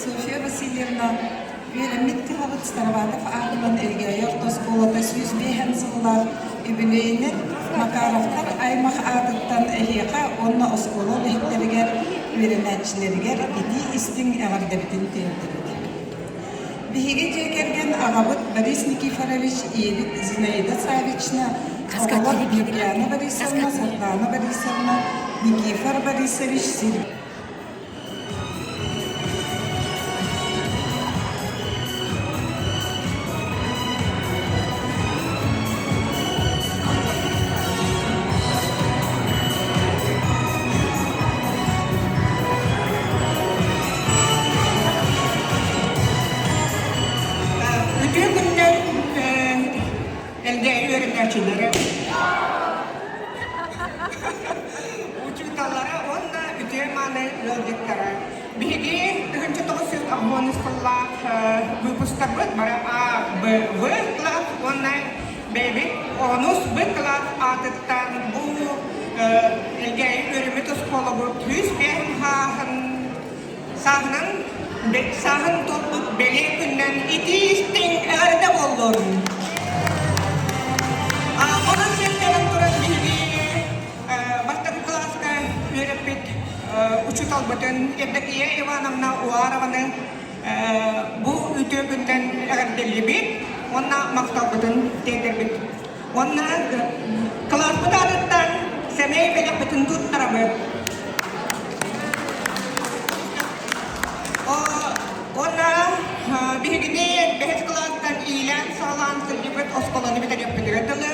Софья Васильевна Үөрэммит кыһабыт Староватов аатынан Элгээйи орто оскуолата 105 сыллаах үбүлүөйүнэн Макаровтар аймах аатыттан эһиэхэ уонна оскуола үлэһиттэригэр, үөрэнээччилэригэр итии-истиҥ эҕэрдэбитин тиэрдэбит. Биһиги дьиэ кэргэн аҕабыт Борис Никифорович, ийэбит Зинаида Саввична, оҕолор Юлиана Борисовна, Сардаана Борисовна, Никифор Борисович, Сергей Үтүө күннэр Элгээйи үөрэнээччилэрэ учууталлара уонна үтүө-мааны ыалдьыттара. Биһиги 1990 сыллаах выпустарбыт бары А, Б, В кылаас уонна бэйэбит онус Б кылаас аатыттан бу Элгээйи үөрэммит оскуолабыт 105 хааһын сааһынан сааһын туолбут бэлиэ күнүнэн итии-истиҥ эҕэрдэ буоллун! Онон сиэттэрэн туран биһиги бастакы кылааска үөрэппит учууталбытын Евдокия Ивановна Уарованы бу үтүө күнтэн эҕэрдэлиибит уонна махталбытын тиэрдэрбит. Уонна кылааспыт аатыттан сэмэй бэлэхпитин туттарабыт. Уонна биһигини бэһис кылаастан иилээн-саҕалаан сылдьыбыт оскуоланы бүтэриэхпитигэр дылы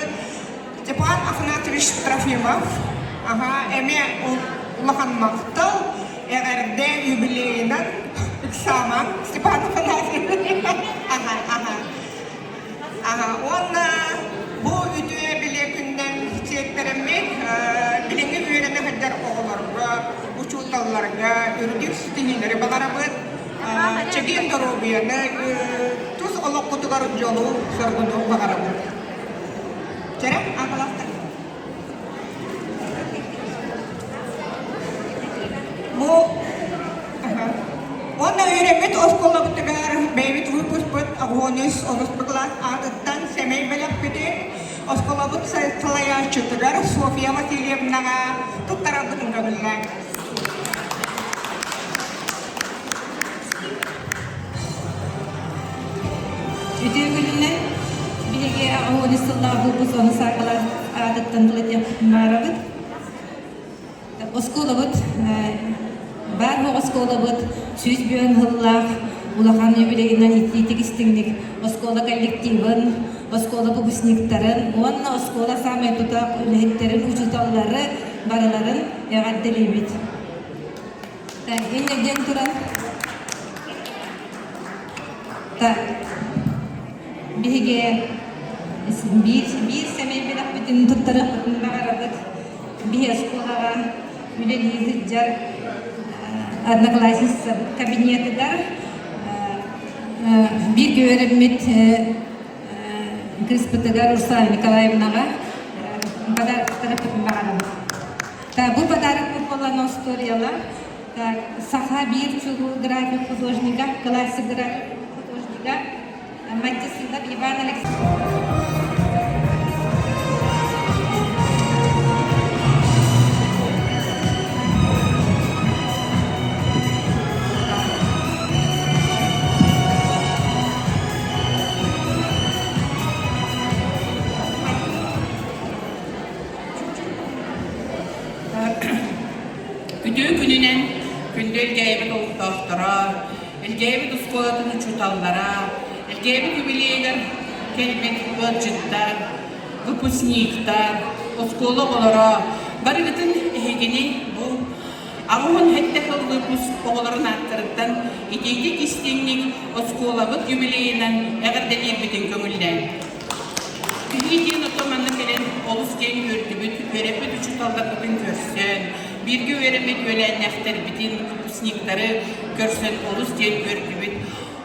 Степан Афанасьевич Трофимов аха эмиэ улахан махтал эҕэрдэ юбилейынан ыксаамаҥ Степан Афанасьевич аха аха аха уонна бу үтүө бэлиэ күнүнэн сиэттэрэммит билиҥҥи үөрэнэ сылдьар оҕолорго учууталларга үрдүк ситиһиилэри баҕарабыт чэгиэн доруобуйаны тус олоххутугар дьолу соргуну баҕарабыт Чэрэ, аҕалаахтар. Бу уонна үөрэммит оскуолабытыгар бэйэбит выпускпыт 13 онус кылаас аатыттан сэмэй бэлэхпитин оскуолабыт салайааччытыгар Софья Васильевнаҕа туттарарбытын көҥүллээн. Үтүө күнүнэн биһиги аҕыс сыллаах выпуск ону саакалар аатыттан тыл маарабыт. Оскуолабыт баар буох оскуолабыт 101 сыллаах улахан юбилейынан итиитик истиҥник оскуола коллективын, оскуола выпускниктарын уонна оскуола саамай тутаах үлэһиттэрин, учууталлары барыларын эҕэрдэлиибит. Инньэ диэн туран биһиги биир биир сэмэй бэлэхпитин туттарыахпытын баҕарабыт. Биһи оскуолаҕа үлэлии сылдьар одноклассницабыт кабинетыгар бииргэ үөрэммит кыыспытыгар Руслана Николаевнаҕа подарок туттарыахпытын баҕарабыт. Бу подарок буолан остуоруйалар саха биир чулуу график художника, классик график художника Маттисинов Иван Александрович. Үтүө күнүнэн күндү Элгээйибит олохтоохторо, Элгээйибит оскуолатын учууталлара, Элгээйибит юбилейыгар кэлбит ыалдьыттар, выпускниктар, оскуола оҕолоро барыгытын эһигини бу 87 сыл выпуск оҕолорун ааттарыттан итиитик истиҥник оскуолабыт юбилейынан эҕэрдэлиирбитин көҥүллээҥ. Биһиги диэн оттон манна кэлэн олус киэҥ үөрдүбүт, үөрэппит учууталларбытын көрсөн, бииргэ үөрэммит үөлээннээхтэрбитин, выпускниктары көрсөн олус диэн үөрдүбүт.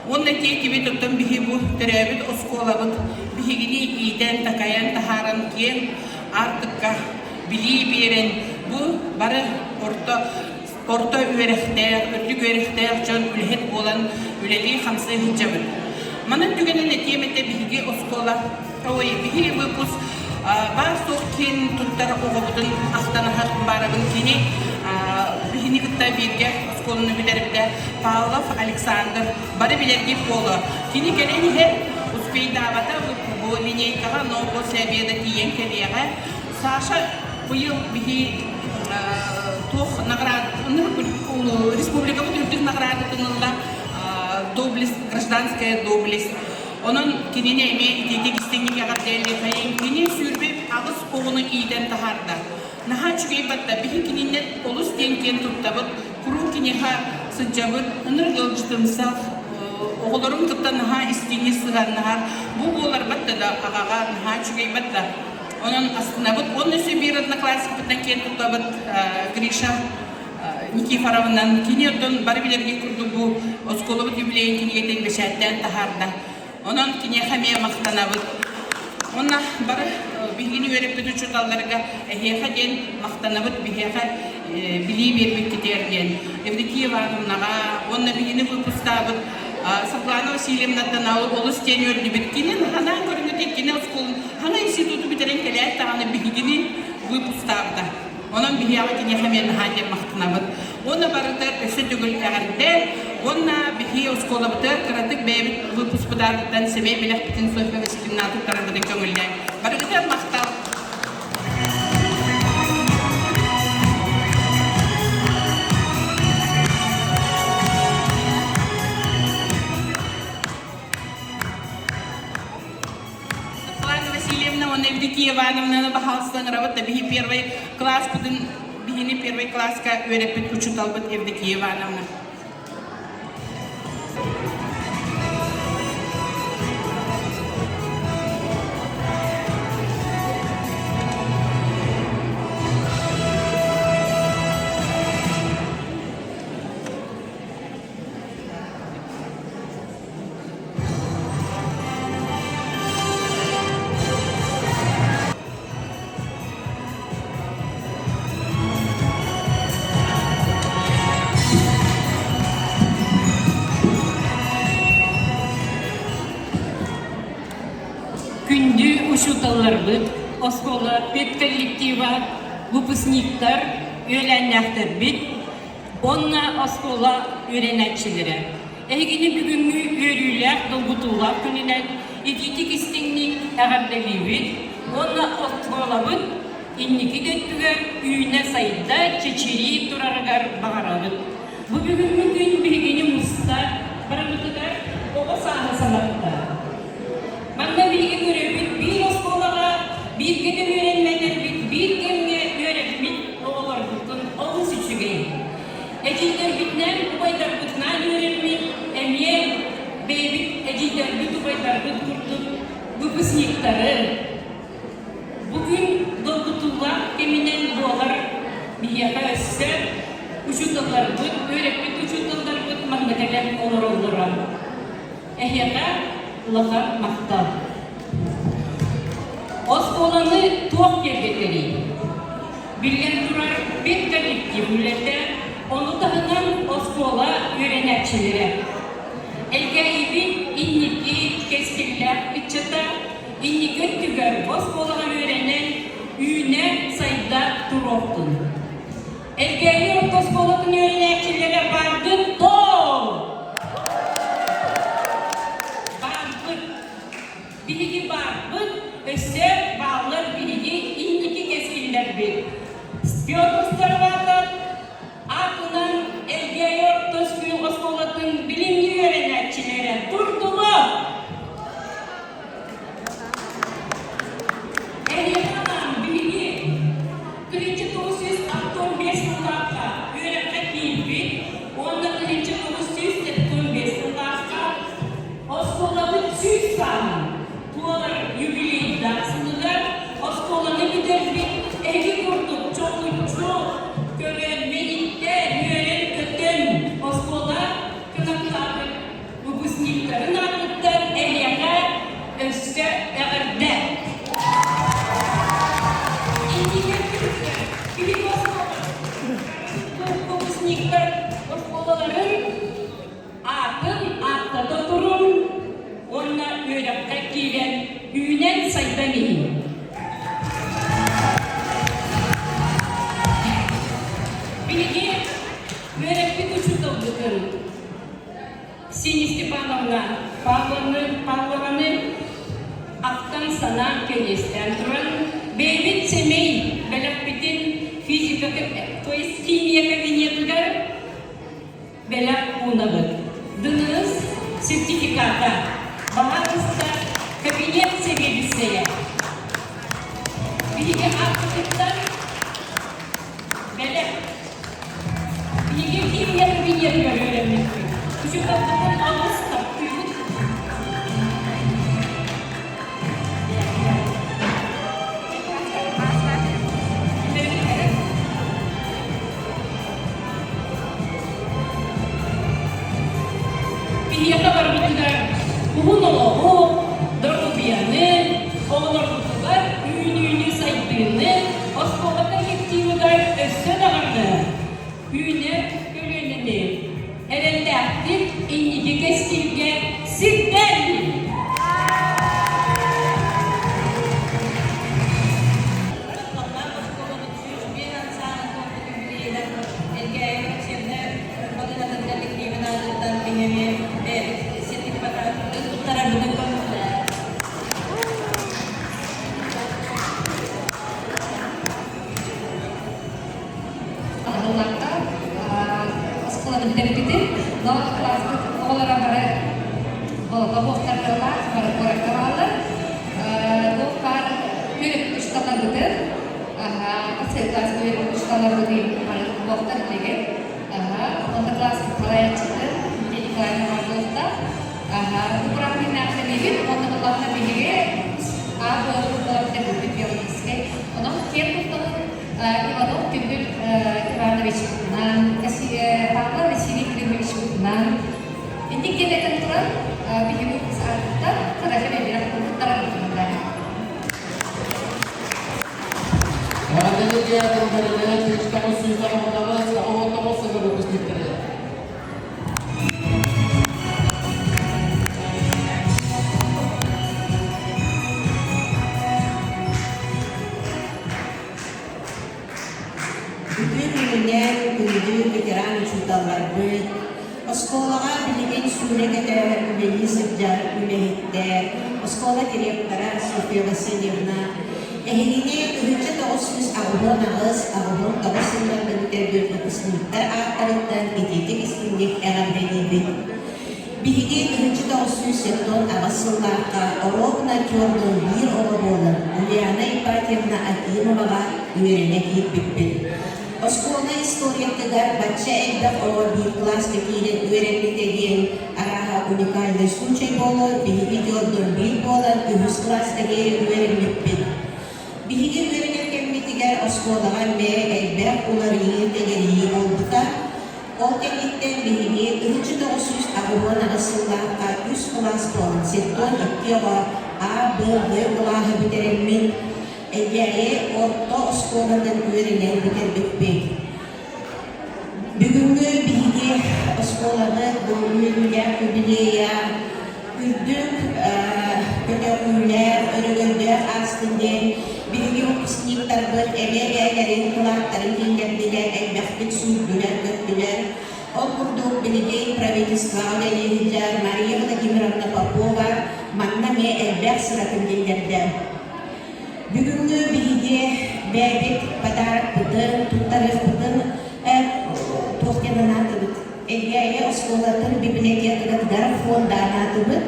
Уонна тиэтибит оттон биһи бу төрөөбүт оскуолабыт биһигини иитэн, такайан таһааран киэҥ аартыкка билии биэрэн, бу бары орто орто үөрэхтээх, үрдүк үөрэхтээх дьон үлэһит буолан үлэлии-хамсыы сылдьабыт. Манан түгэнин этиэм этэ биһиги оскуола, ой, биһиги выпуск баар-суох киэн туттар оҕобутун ахтан баарабын кини биһини кытта бииргэ оскуоланы бүтэрбитэ Павлов Александр бары билэргит буолуо. Кини кэлэн иһэр успейдаабата бу линейкаҕа, но после обеда тиийэн кэлиэҕэ. Саша быйыл биһи туох награда республикабыт үрдүк наградатын ылла доблесть гражданская доблесть онон кинини эмиэ итиитик истиҥник эҕэрдэлиэхэйин кини 28 оҕону иитэн таһаарда наһаа үчүгэй батта биһи кининнэн олус диэн киэн туттабыт куруук киниэхэ сылдьабыт ынырык ыалдьытымсах оҕолорун кытта наһаа истиҥник сыһыаннаһар бу буолар батта да аҕаҕа наһаа үчүгэй батта Онон астынабыт. Уонна өссө биир одноклассникпытынан киэн туттабыт Гриша Никифоровынан. Кини оттон бары билэргит курдук бу оскуолабыт юбилейын кинигэтин бэчээттээн таһаарда. Онон киниэхэ эмиэ махтанабыт. Уонна бары биһигини үөрэппит учууталларга эһиэхэ диэн махтанабыт, биһиэхэ билии биэрбиккитигэр диэн. Евдокия Ивановнаҕа уонна биһигини выпустаабыт Светлана Васильевнаттан олус диэн үөрдүбүт. Кини ханаан көрүҥүтэ кини оскуолун Хана институту бүтэрэн кэлээт даҕаны биһигини выпустаабыта. Онон биһиэхэ киниэхэ эмиэ наһаа диэн махтанабыт. Уонна барыта өссө төгүл эҕэрдэ. Уонна биһи оскуолабытыгар кыратык бэйэбит выпускпытыттан сэмэй бэлэхпитин Софья Васильевна туттарарбытын көҥүллээн. Барыгытыгар махтал! Светлана Васильевна уонна Евдокия Ивановнаны баһаалыстан ыҥырабыт да биһи первый класспытын биһини первый класска үөрэппит учууталбыт Евдокия Ивановна. Күндү учууталларбыт, оскуола педколлектива, выпускниктар, үөлээннээхтэрбит уонна оскуола үөрэнээччилэрэ. Эһигини бүгүҥҥү үөрүүлээх, долгутуулаах күнүнэн итиитик-истиҥник эҕэрдэлиибит уонна оскуолабыт инники да өттүгэр үүнэ-сайда, чэчирии турарыгар баҕарабыт. Бу бүгүҥҥү күн биһигини муста, барыбытыгар оҕо сааһы санатта. Манна биһиги көрөбүт биир оскуолаҕа бииргэ да үөрэммэтэрбит, биир кэмҥэ үөрэммит оҕолорбутун олус үчүгэй. Эдьиийдэрбитинэн, убайдарбытынаан үөрэммит, эмиэ бэйэбит эдьиийдэрбит, убайдарбыт курдук выпускниктары бу күн долгутуулаах кэминэн буолар биһиэхэ өссө учууталларбыт, үөрэппит учууталларбыт манна кэлэн олороллоро. Эһиэхэ улахан махтал. Оскуоланы туох киэргэтэрий? Биллэн турар, педколлектив үлэтэ, ону таһынан оскуола үөрэнээччилэрэ. Элгээйибит инники кэскиллээх ыччата инники өттүгэр оскуолаҕа үөрэнэн үүнэ-сайда туруохтун. Элгээйи орто оскуолатын үөрэнээччилэрэ бааргыт дуо? Баарбыт. Биһиги баарбыт, өссө бааллар биһиги инники кэскиллэрбит. Петр Староватов аатынан Элгээйи орто оскуолатын билиҥҥи үөрэнээччилэрэ турдулар! Эһиэхэ анаан биһиги 1965 сыллаахха үөрэххэ киирбит уонна 1975 сыллаахха оскуолабыт 100 сааһын туолар юбилейдаах сылыгар оскуоланы бүтэрбит эһиги курдук чоҕулуччу көрөн, мэниктэн, үөрэн-көтөн оскуола кынаттаабыт выпускниктарын аатыттан эһиэхэ өссө эҕэрдэ! Инники биһиги выпускниктар оскуолаларын аатын ааттата туруҥ уонна үөрэххэ киирэн үүнэн-сайдан иһиҥ. Биһиги үөрэппит учууталбытын Ксения Степановна Павловны, Павлованы ахтан-санаан кэриэстээн туран, бэйэбит сэмэй бэлэхпитин физика, то есть химия кабинетыгар бэлэх уунабыт. Дыныс сертификата, баһаалыста кабинет сэбиэдиссэйэ. Биһиги ааппытыттан бэлэх. Биһиги химия кабинетыгар үөрэммиппит. Учууталбытын олус таптыыбыт. Биһиэхэ барыбытыгар уһун олоҕу, доруобуйаны, оҕолорбутугар үүнүүнү-сайдыыны, оскуола коллективыгар өссө даҕаны үүнэр көлүөнэни эрэллээхтик инники кэскилгэ сирдээн Элгээйи учебнай балыыһатын коллективын аатыттан. оскуоланы бүтэрбитим. Но кылааспыт оҕолоро бары бобуохтардаах, бары куоракка бааллар. Туох баар үөрөппүт учууталларбытын, хас класс үөрөппүт учууталларбытын бары буолуохтар билигин. Онто класс салайааччытын Лидия Николаевна Маргуловтаах. Бу бырааһынньыгынан сэниибит уонна буллаҕына биһиги А буолбут биологическай. Онон киэн туттабыт Иванов Күндүл Ивановичпытынан, Павлов Василий Кирилловичпытынан. Инник диэн этэн туран, биһиги аатыттан Хараха бэбирэх курдуктара бутуннар. Эҕэрдэлииргэ тылларыгар 1998 19 сыл выпускниктары. Үтүө күнүнэн күндү ветеран учууталларбыт, оскуолаҕа билигин сүүрэ-көтө үлэлии сылдьар үлэһиттэр, оскуола директора Софья Васильевна, эһигини 1988 89 сылларга бүтэрбит выпускниктар ааттарыттан итиитик истиҥник эҕэрдэлиибит. Биһиги 1978 сыллаахха оруобуна түөрт биир оҕо буолан Ульяна Ипатьевна Акимоваҕа үөрэнэ киирбиппит. Оскуола историятыгар бачча элбэх оҕо биир кылааска киирэн үөрэммитэ диэн арааһа уникальный случай буолуо, биһиги түөрт биир буолан үһүс кылааска диэри үөрэммиппит. Биһиги үөрэнэр кэммитигэр оскуолаҕа эмиэ элбэх уларыйыы-тэлэрийии буолбута. Ол кэнниттэн биһиги 1988 сыллаахха үс кылаас буолан 72 оҕо А, Б, В кылааһы бүтэрэммит, Элгээйи орто оскуолатын үөрэнэн бүтэрбиппит. Бүгүҥҥү биһиги оскуолабыт бу үөрүүлээх юбилейа үрдүк көтөҕүүлээх, өрөгөйдөөх аастын диэн биһиги выпускниктарбыт эбэ-эбээлэрин кылааттарын киллэрдилэр, элбэхтик сүүрдүлэр-көттүлэр. Ол курдук билигин правительствоҕа үлэлии сылдьар Мария Владимировна Попова манна эмиэ элбэх сыратын киллэрдэ. Бүгүҥҥү биһиги бэйэбит подарокпытын, туттарыахпытын туох диэн анаатыбыт? Элгээйи оскуолатын библиотекатыгар фонда анаатыбыт.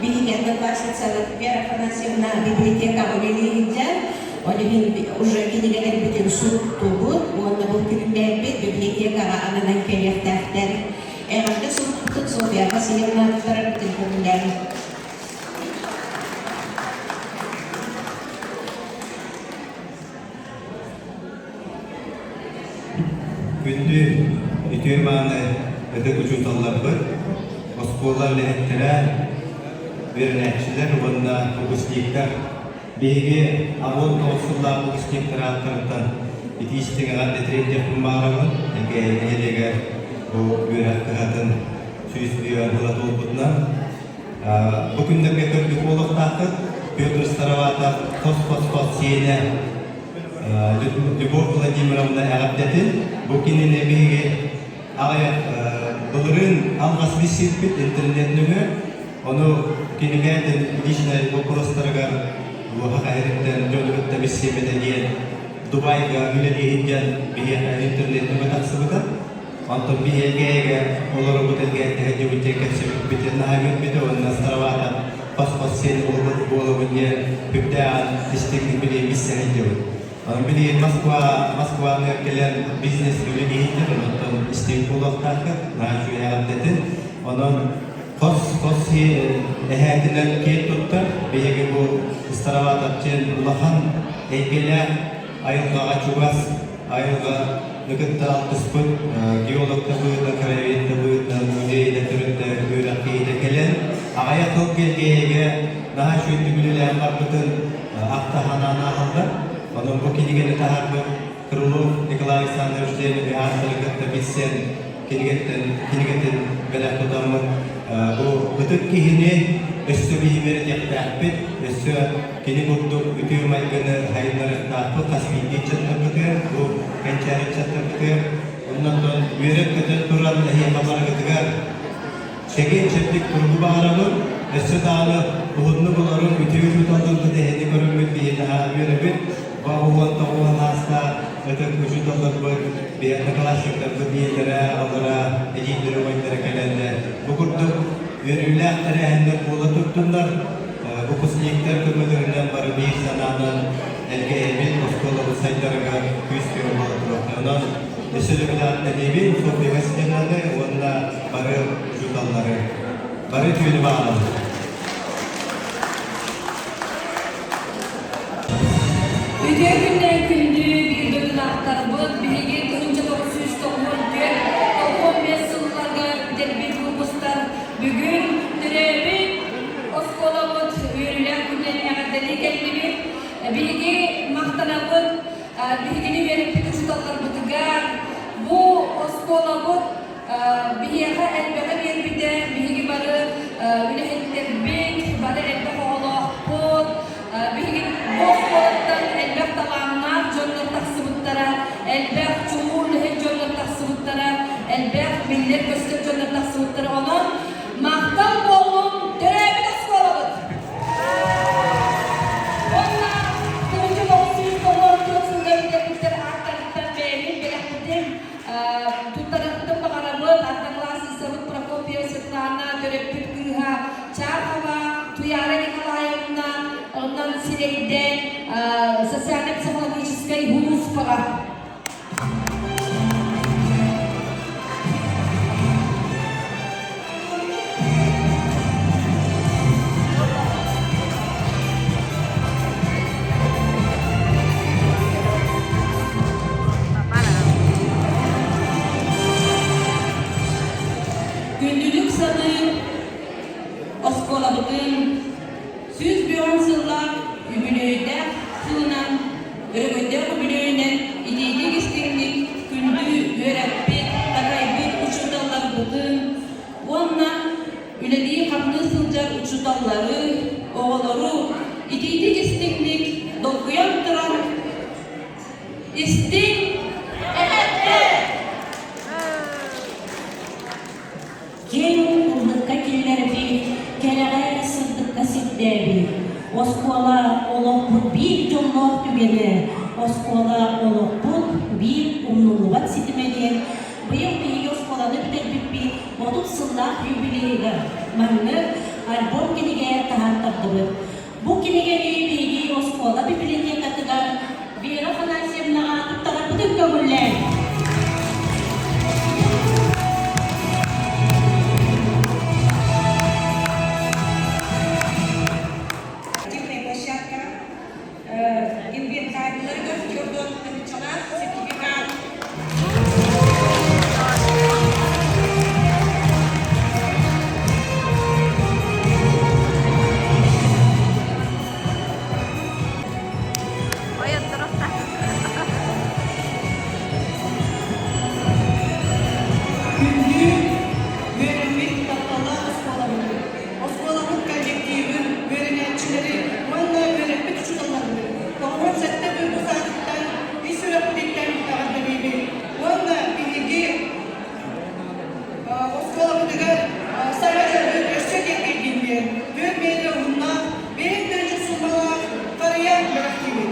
Биһиги одноклассница Вера Афанасьевна библиотекаҕа үлэлии сылдьар. Ол иһин уже кинигэлэрбитин суруттубут уонна бу күннэрбит библиотекаҕа ананан кэлиэхтээхтэр. Эҕэрдэ сурукпутун Софья Васильевна туттарарбытын көҥүллээн. Күндү үтүө мааны ытык учууталларбыт, оскуола үлэһиттэрэ, үөрэнээччилэр уонна выпускниктар биһиги 89 сыллаах выпускниктар ааттарыттан итии истиҥ эҕэрдэ тириэрдиэхпин баҕарабын. Элгээйи нэһилиэгэр бу үөрэх кыһатын 100 ыла туолбутунан Бу күннэргэ көрдүк буолуохтааххыт. Петр Староватов хос-хос-хос сиэнэ Любовь Владимировна эҕэрдэтин. Бу кинини биһиги аҕыйах былырыын алҕас билсибиппит интернет нөҥүө. Ону кини бэйэтин личнай боппуруостарыгар Луоха хаһыаттан дьону кытта билсиэмэтэ диэн Дубайга үлэлии сылдьан биһиэхэ интернет нөҥүө тахсыбыта. Онтон биһиэгэ олоробут элгээттэһэ дьыбытыа кэпсэппитин наһаа үөрбүтэ уонна Старовата хос-хос сиэн буолбут буолабын диэн үрдээҕин истиҥник билиэбит сэһэрдибит. Онон билигин Москва, Москваны кэлэн бизнес үлэлиһиттэр, онтон истиҥ буолуохтааххыт, наһаа үчүгэй эҕэрдэтин. Онон хос-хос эһээтинэн киэн туттар, биһиги бу Староватов диэн улахан эйгэлээх айылҕаҕа чугас айылҕаны кытта алтыспыт геолог да быһыытынан, краевед да быһыытынан музей да төрүттээбит үөрэх киһитэ кэлэн, аҕыйах тыл кэлгээйигэ наһаа үчүгэйдик үлэлээн барбытын ахта санаан ааһаллар. Онон бу кинигэни таһаарбыт Крылов Николай Александрович диэн ааттары кытта билсэн кинигэттэн кинигэтин бэлэх тутаммыт бу ытык киһини өссө биһимэритиэхтээхпит, өссө кини курдук үтүө майгыны сайыннарыахтаахпыт хас биирдии ыччаттарбытыгар, бу кэнчээри ыччаттарбытыгар. Оннон үөрэн-көтөн туран эһиэхэ барыгытыгар чэгиэн-чэбдик туругу баҕарабын, өссө даҕаны уһуннук олорун үтүө учууталларбыт эһини көрөммүт биһи наһаа үөрэбит. Баҕуһуон тоҕуһан ааста ытык учууталларбыт, биһиэхэ классиктарбыт ийэлэрэ, аҕалара, эдьиийдэрэ. эдьиийдэрэ убайдара кэлэннэр бу курдук үөрүүлээх тэрээһиннэр буола турдуннар. Выпускниктар көмөлөрүнэн бары биир санаанан Элгээйибит оскуолабыт сайдарыгар күүс-көмө буола туруохтун. Онон өссө да билэҕиттэниибин Софья Васильевнаны уонна бары учууталлары. Бары үтүөнү баҕарабын. Үтүө күннээн күндү биир дойдулаахтарбыт биһиги 1994 95 сылларга бүтэрбит выпустар бүгүн төрөөбүт оскуолабыт үөрүүлээх күнүнэн эҕэрдэлии кэллибит. Биһиги махтанабыт биһигини үөрэппит учууталларбытыгар, бу оскуолабыт биһиэхэ элбэҕи биэрбитэ, биһиги бары үлэһиттэрбит, бары элбэх оҕолоохпут, биһиги бу оскуолаттан элбэх талааннаах дьоннор тахсыбыттара, элбэх чулуу үлэһит дьоннор тахсыбыттара, элбэх биллэр-көстөр дьоннор тахсыбыттара. Онон махтал буоллун төрөөбүт оскуолабыт! Уонна 1994 сылга бүтэрбиттэр ааттарыттан бэйэбит бэлэхпитин туттарыахпытын баҕарабыт. Одноклассницабыт Прокопьева Светлана төрөппүт кыыһа Чахова Туяра Николаевна онон сирэйдээн социально-психологическай улууспаҕа Күндүлүк саныыр оскуолабытын 101 сыллаах үбүлүөйдээх сылынан өрөгөйдөөх үбүлүөйүнэн итиитик истиҥник күндү үөрэппит, такайбыт учууталларбытын уонна үлэлии-хамныы сылдьар учууталлары, оҕолору итиитик истиҥник долгуйан туран истиҥ эҕэрдэ! Киэҥ ыллыкка киллэрбит, кэрэҕэ сырдыкка сирдээбит, оскуола олохпут биир дьоллоох түгэнэ, оскуола олохпут биир умнуллубат ситимэ диэн быйыл биһиги оскуоланы бүтэрбиппит 30 сыллаах юбилейыгар маннык альбом кинигэ таһаартардыбыт. Бу кинигэни биһиги оскуола библиотекатыгар Вера Афанасьевнаҕа туттарарбытын көҥүллээҥ. Спортивная площадка инвентарьларыгар 4 тыһыынчалаах сертификат. Күндү үөрэммит тапталлаах оскуолабытын, оскуолабыт коллективын, үөрэнээччилэри уонна үөрэппит учууталларбытын 97 выпуск аатыттан ис сүрэхпититтэн эҕэрдэлиибит уонна биһиги оскуолабытыгар саҥа дьарыгы өссө киэркэйдин диэн түөрт миэтэрэ уһуннаах, биир тыһыынча суумалаах харыйа бэлэхтиибит.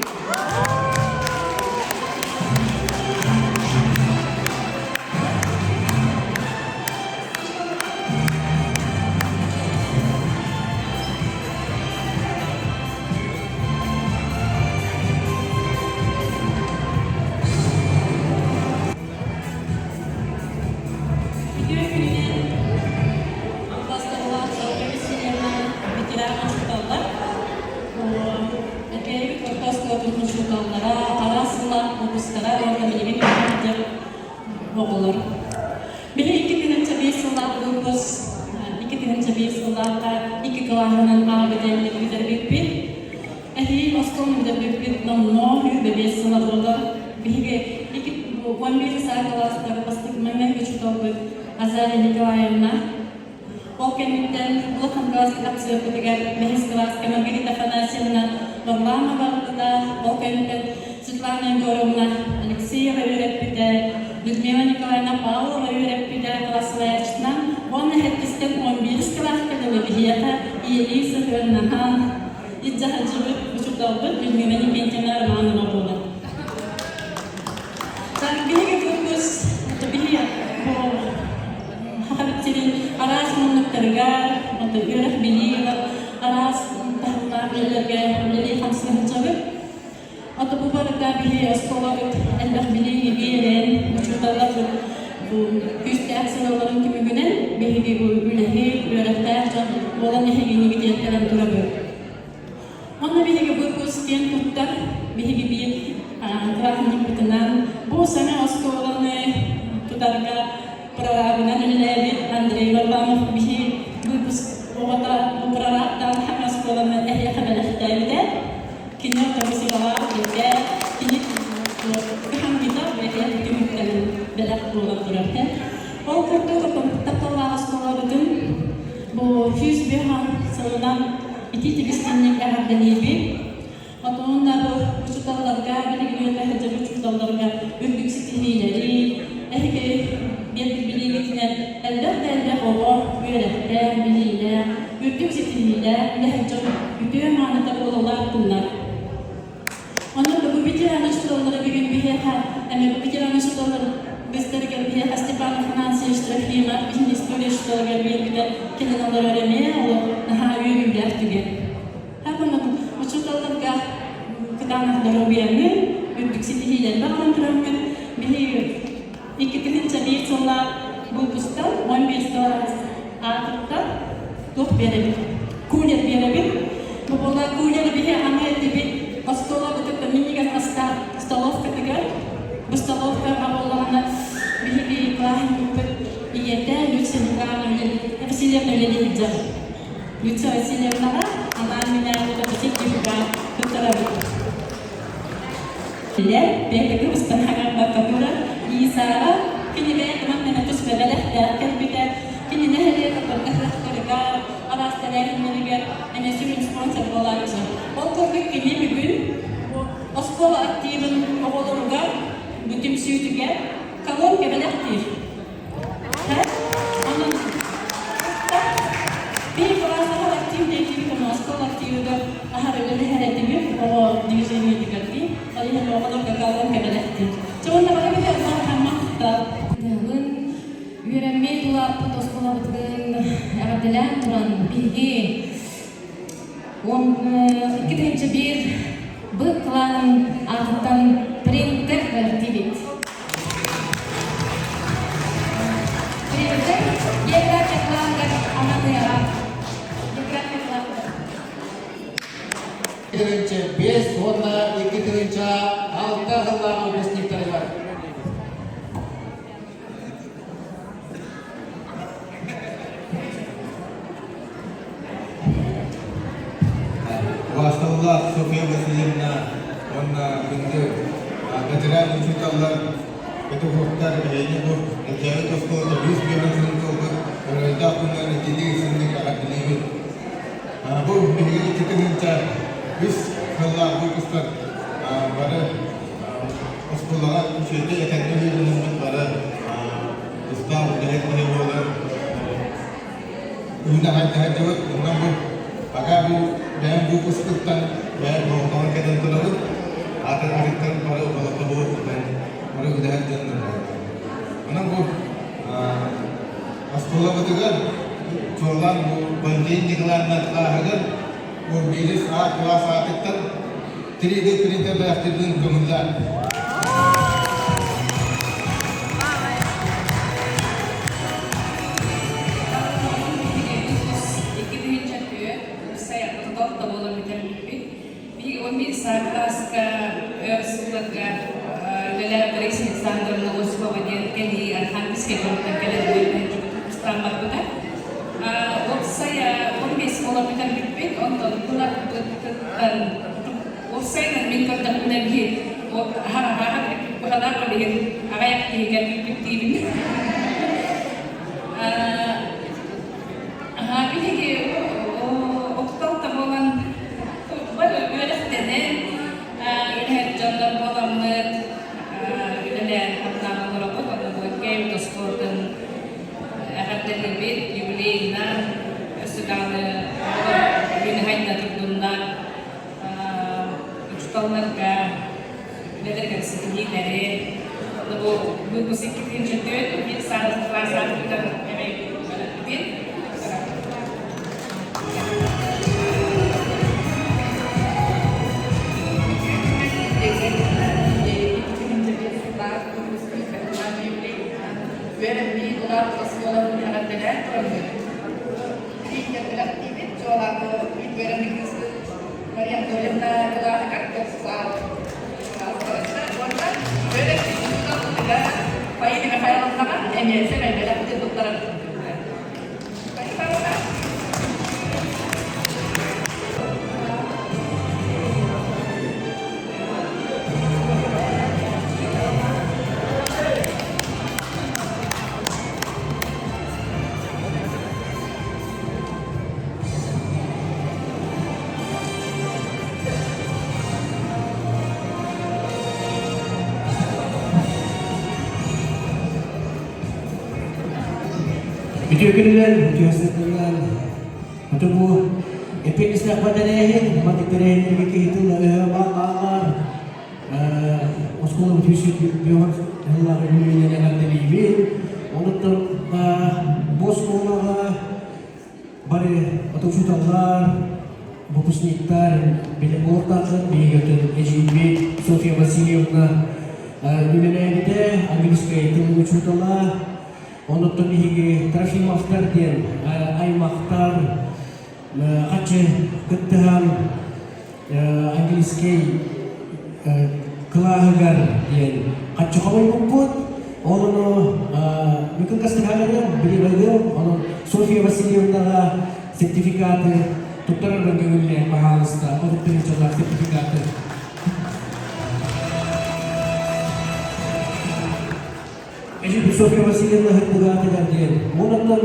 Үтүө күнүнэн Амбасталлаах Софья Васильевна ветеран учууталлар, Экээбит орто оскуолатын учууталлара, араас сыллаах выпустара уонна билигин үөрэнэр оҕолор. Били 2005 сыллаах выпуск, 2005 сыллаахха икки кылааһынан аабытын бүтэрбиппит. Эһиил оскуоланы бүтэрбиппит номнуо 25 сыла буолар. Биһиги 11 саа кылаастар бастакы маҥнайгы учууталбыт Азалия Николаевна ол кэнниттэн улахан кылааска тахсыахпытыгар бэһис кылааска Маргарита Афанасьевна Варламова ылбыта, ол кэнниттэн Светлана Егоровна Алексеева үөрэппитэ, Людмила Николаевна Павлова үөрэппитэ кылаас салайааччытынан уонна сэттистэн 11 кылааска дылы биһиэхэ ийэлии сыһыаннаһан илдьэ сылдьыбыт учууталбыт Людмила Никитина Романова буолар. Биһиги выпуск, биһиги бу сайдарыгар, үөрэх-билии ылар араас таһымнаах үлэлэргэ үлэлии-хамсыы сылдьабыт. Ото бу барыта биһи оскуолабыт элбэх билии биэрэн, учууталлар бу күүстээх сыраларын түмүгүнэн биһиги бу үлэһит, үөрэхтээх дьон буолан эһигини кэлэн турабыт. Онно биһиги выпуск диэн туттар, биһиги биир кылааһынньыкпытынан бу саҥа оскуоланы тутарга прорабынан үлэлээбит Андрей Варламов биһи выпуск оҕото бу прорабтаан саҥа оскуоланы эһиэхэ бэлэхтээбитэ. Кини ортобусугалаах киһитэ, кини кыһамньыта бэйэтэ түмүктэнэн бэлэх буолан турар. Ол курдук тапталлаах оскуолабытын бу 105 сылынан ити тигистинник эҕэрдэлиибин. Отон да бу учууталларга, билигин үөрэнэ сылдьар учууталларга үрдүк ситиһиилэри, эһиги биэрбит билиигитинэн элбэх да элбэх оҕо үөрэхтээх, билиилээх, үрдүк ситиһиилээх үлэһит дьон үтүө мааныта буола улааттыннар. Онон бу ветеран учууталлары бүгүн биһиэхэ, эмиэ бу ветеран учууталлар быстарыгар биһиэхэ Степан Афанасьевич Трофимов биһиги история учууталыгар биэрбитэ кэлэн олорор эмиэ олох наһаа үөрүүлээх түгэн. Онон учууталларга кытаанах доруобуйаны, үрдүк ситиһиилэри баҕаран тураммыт, биһиги 2001 сыллаах выпустан 11 сыл аатыттан туох биэрэбит? Кулер биэрэбит. Бу буола кулер биһи аны этибит оскуолабытыттан минньигэс астаах столовкатыгар. Бу столовка буоллаҕына биһиги кылааһынньыкпыт ийэтэ Люция Николаевна Васильевна үлэлии сылдьар. Люция Васильевнаҕа анаан-минээн сертификат туттарабыт. Билэр, бэйэтэ устан хаҥарбакка турар Исааҕа кини бэйэтэ манна туспа бэлэхтээх кэлбитэ. Кини нэһилиэк ыһыахтарыгар, араас тэрээһиннэригэр эмиэ сүрүн спонсор буолааччы. Ол курдук кини бүгүн оскуола активын оҕолоругар бу түмсүүтүгэр колонка бэлэхтиир. Онон биир кылаас аһар актив диэкибит, ону оскуола активыгар аһар үлэлэһэр этибит, оҕо движениетигэр дии, ол иһин оҕолорго галлан кэбэлэхтиир. Чэ уонна бары бити махтал. Тыһыбын үөрэммит улааппыт оскуолабытын эҕэрдэлээн туран биһиги 2001 Б кылааһын аатыттан принтер бэлэхтиибит. Принтер география кылааһыгар ананыаҕа. География кылааһыгар. Тыһыынча 5 уонна 2 тыһыынча 6 сыллаах выпускниктарыгар. Убаастабыллаах Софья Васильевна уонна күндү ветеран учууталлар, педагогтар эһиги бу Элгээйи оскуолата биир биэһин сылын туолбут өрөгөйдөөх күннэрин итиитик истиҥник эҕэрдэлиибит. Бу биһиги 2003 сыллаах выпустар бары оскуолаҕа үчүгэйдик этэҥҥэ үөрэнэммит бары тустаах үлэһит киһи буолан үүнэ хайдаһардыбыт. Онон бу пока бу бэйэм выпускыттан бэйэм болҕомтоҕун кэтэн турабыт. Атын арыттан бары олохтобут бары үлэһит дьоннор буолар. Онон бу оскуолабытыгар чуолаан бу Валентина Николаевна кылааһыгар Урбилис А класс аатыттан 3D принтер бэлэхтирдин көҥүллээн. Биһиги 11 саастааска өр сылларга үлэлээх Раиса Александровна Осипова диэн кэлии Архангельскай куораттан кэлэн үөрэнэн барбыта. Уопсайа 15 оҕо бүтэрбиппит, онтон кыларбытыттан уопсайынан мин көрдөхпүнэ биһи аһар быһалаах ол иһин аҕыйах киһи кэлбиппит диибин. Биһиги оттол буолан бары үөрэхтэнэн үлэһит дьоннор буоламмыт үлэлээн хамнаан олоробут. Онно бу Кэйбит оскуолатын эҕэрдэлиибит юбилейынан өссө даҕаны оҕолор үүнэ-хайда турдуннар учууталларга үлэлэригэр ситиһиилэри онно бу выпуск 2 тыһыынча 4 биир саас кылаас аатыттан эмиэ бэлэхпитин. Үөрэммит, улааппыт оскуолабын эҕэрдэлээн тураммыт, бииргэ бэлэхтиибит, чуолаан бу үөрэммит кыыспыт Мария Анатольевна кылааһыгар тохсаат уонна үөрэппит учууталбытыгар Фаина Михайловнаҕа эмиэ сэмэй бэлэхтин туттарабыт. Үтүө күнүнэн, үтүө сырдыгынан Аты бу эппиэтинэстээх тэрээһин, маннык тэрээһиннэргэ киһи тыл бааллар. Оскуола бүтүүсү тыллаах үбүлүөйүнэн эҕэрдэлиибин. Онуттан бу оскуолаҕа бары учууталлар, выпускниктар, билим олохтоохтор биһиги эдьиийбит Софья Васильевна үлэлээбитэ, английскай тылын учуутала. Онуттан биһиги Трофимовтар диэн аймахтар хаччы кыттыһан английский кылааһыгар диэн хаччы хомуйбуппут. Ол ону Микын Кастыханыгар билибагым, онон Софья Васильевнаҕа сертификаты туттарарбын көҥүллээн, пожалуйста, 30 тыһыынчалаах сертификаты. Эдьиий Софья Васильевна Һыттыгаатыгар диэн. Онон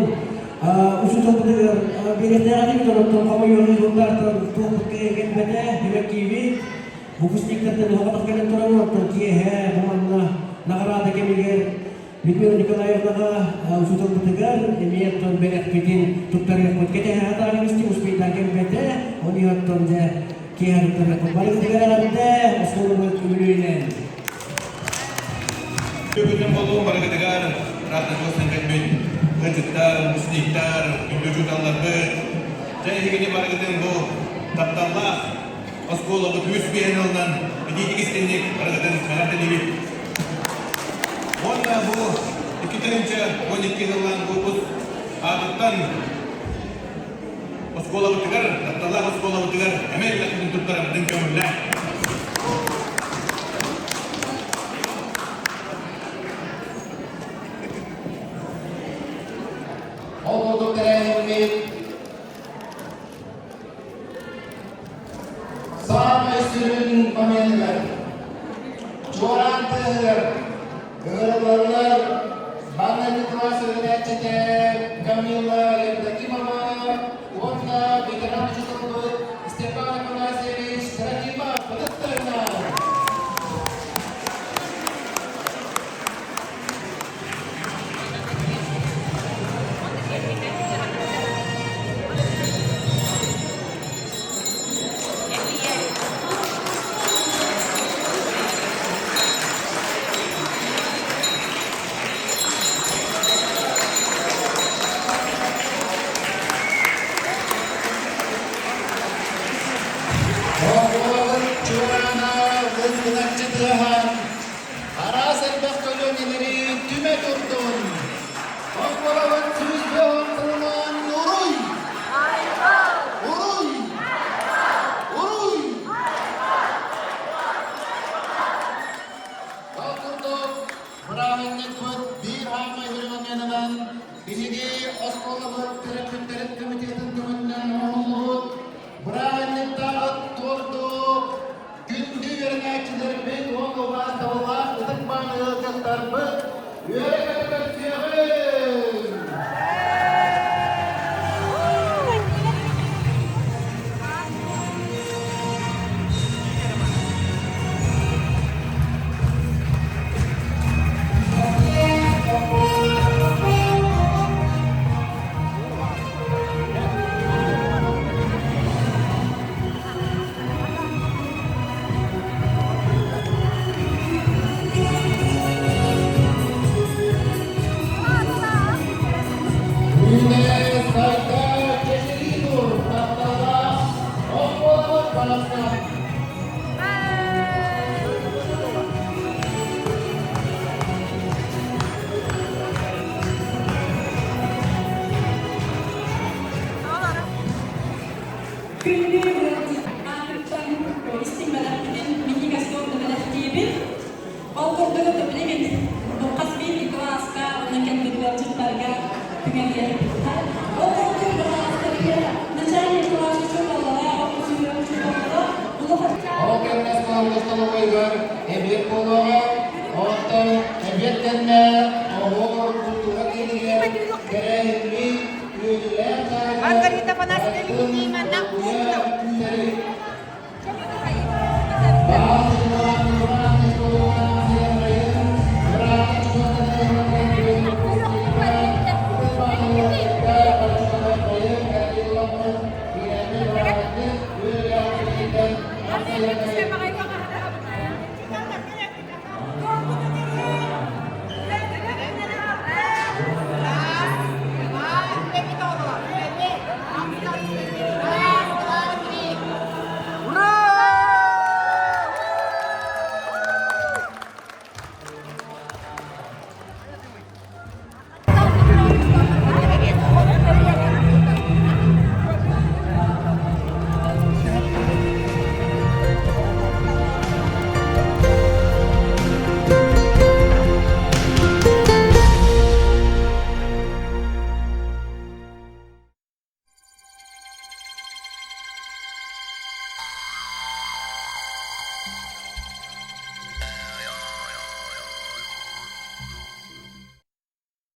учууталбытыгар биэриэхтээҕин оттон хомойуону ыллаартан туохпут кэлбэтэ, түмэккиибит. Выпускниктартан оҕотох кэлэн туран оттон киэһэ бу манна наҕараада кэмигэр Людмила Николаевнаҕа учууталбытыгар эмиэ оттон бэлэхпитин туттарыахпыт. Кэтэһэ сатаан исти успейдаан кэлбэтэ. Оны оттон дьэ киэһэ туттарыахпыт. Барыгытыгар эҕэрдэ, оскуолабыт үбүлүөйүнэн. Бүгүннэн болуом барыгытыгар ыраахтан кэлбит ыалдьыттар, выпускниктар, күндү учууталларбыт. Дьэ эһигини барыгытын бу тапталлаах оскуолабыт үс биэһин ылынан итиитик истинник барыгытын эҕэрдэлиибит. Уонна бу 2012 сыллаан выпуск аатыттан оскуолабытыгар, тапталлаах оскуолабытыгар эмэ элбэхтик туттарабытын көҥүллээх. Ол курдук тэрээһиммит саамай сүрүн моменыгар, чуораан тыаһыгар ыҥырыллаллар маҥнайгы кылаас үөрэнээччитэ Камила Евдокимова уонна ветеран учууталбыт Степан Афанасьевич Трофимов ытыктарына. Оҕолорун чуораана лыҥкыначчы тыаһаан, араас элбэх көлүөнэлэри түмэ турдун! Оскуолабыт 105 сылынан уруй! Уруй! Уруй! Ол курдук, бырааһынньыкпыт биир хаамай үрүҥ биһиги оскуолабыт төрөппүттэрин комитетын көмөтүнэн оҥоһуллубут бырааһынньыктааҕы туорду күндү үөрэнээччилэрбит уонна убаастабыллаах ытык мааны ыалдьыттарбыт үөрэ-көтө көрсүөҕүҥ! Үүнэ сайда чэчирии тур тапталлаах оскуолабыт барахсан! түгэнигэр Ол курдук начальник класс учууталлара, учууталлара улахан Ол кэннэ оскуола столовойугар эбиэт буолуоҕа. Оттон эбиэт кэннэ оһуор культура киинигэр тэрээһиммит үөрүүлээх Маргарита Афанасьевна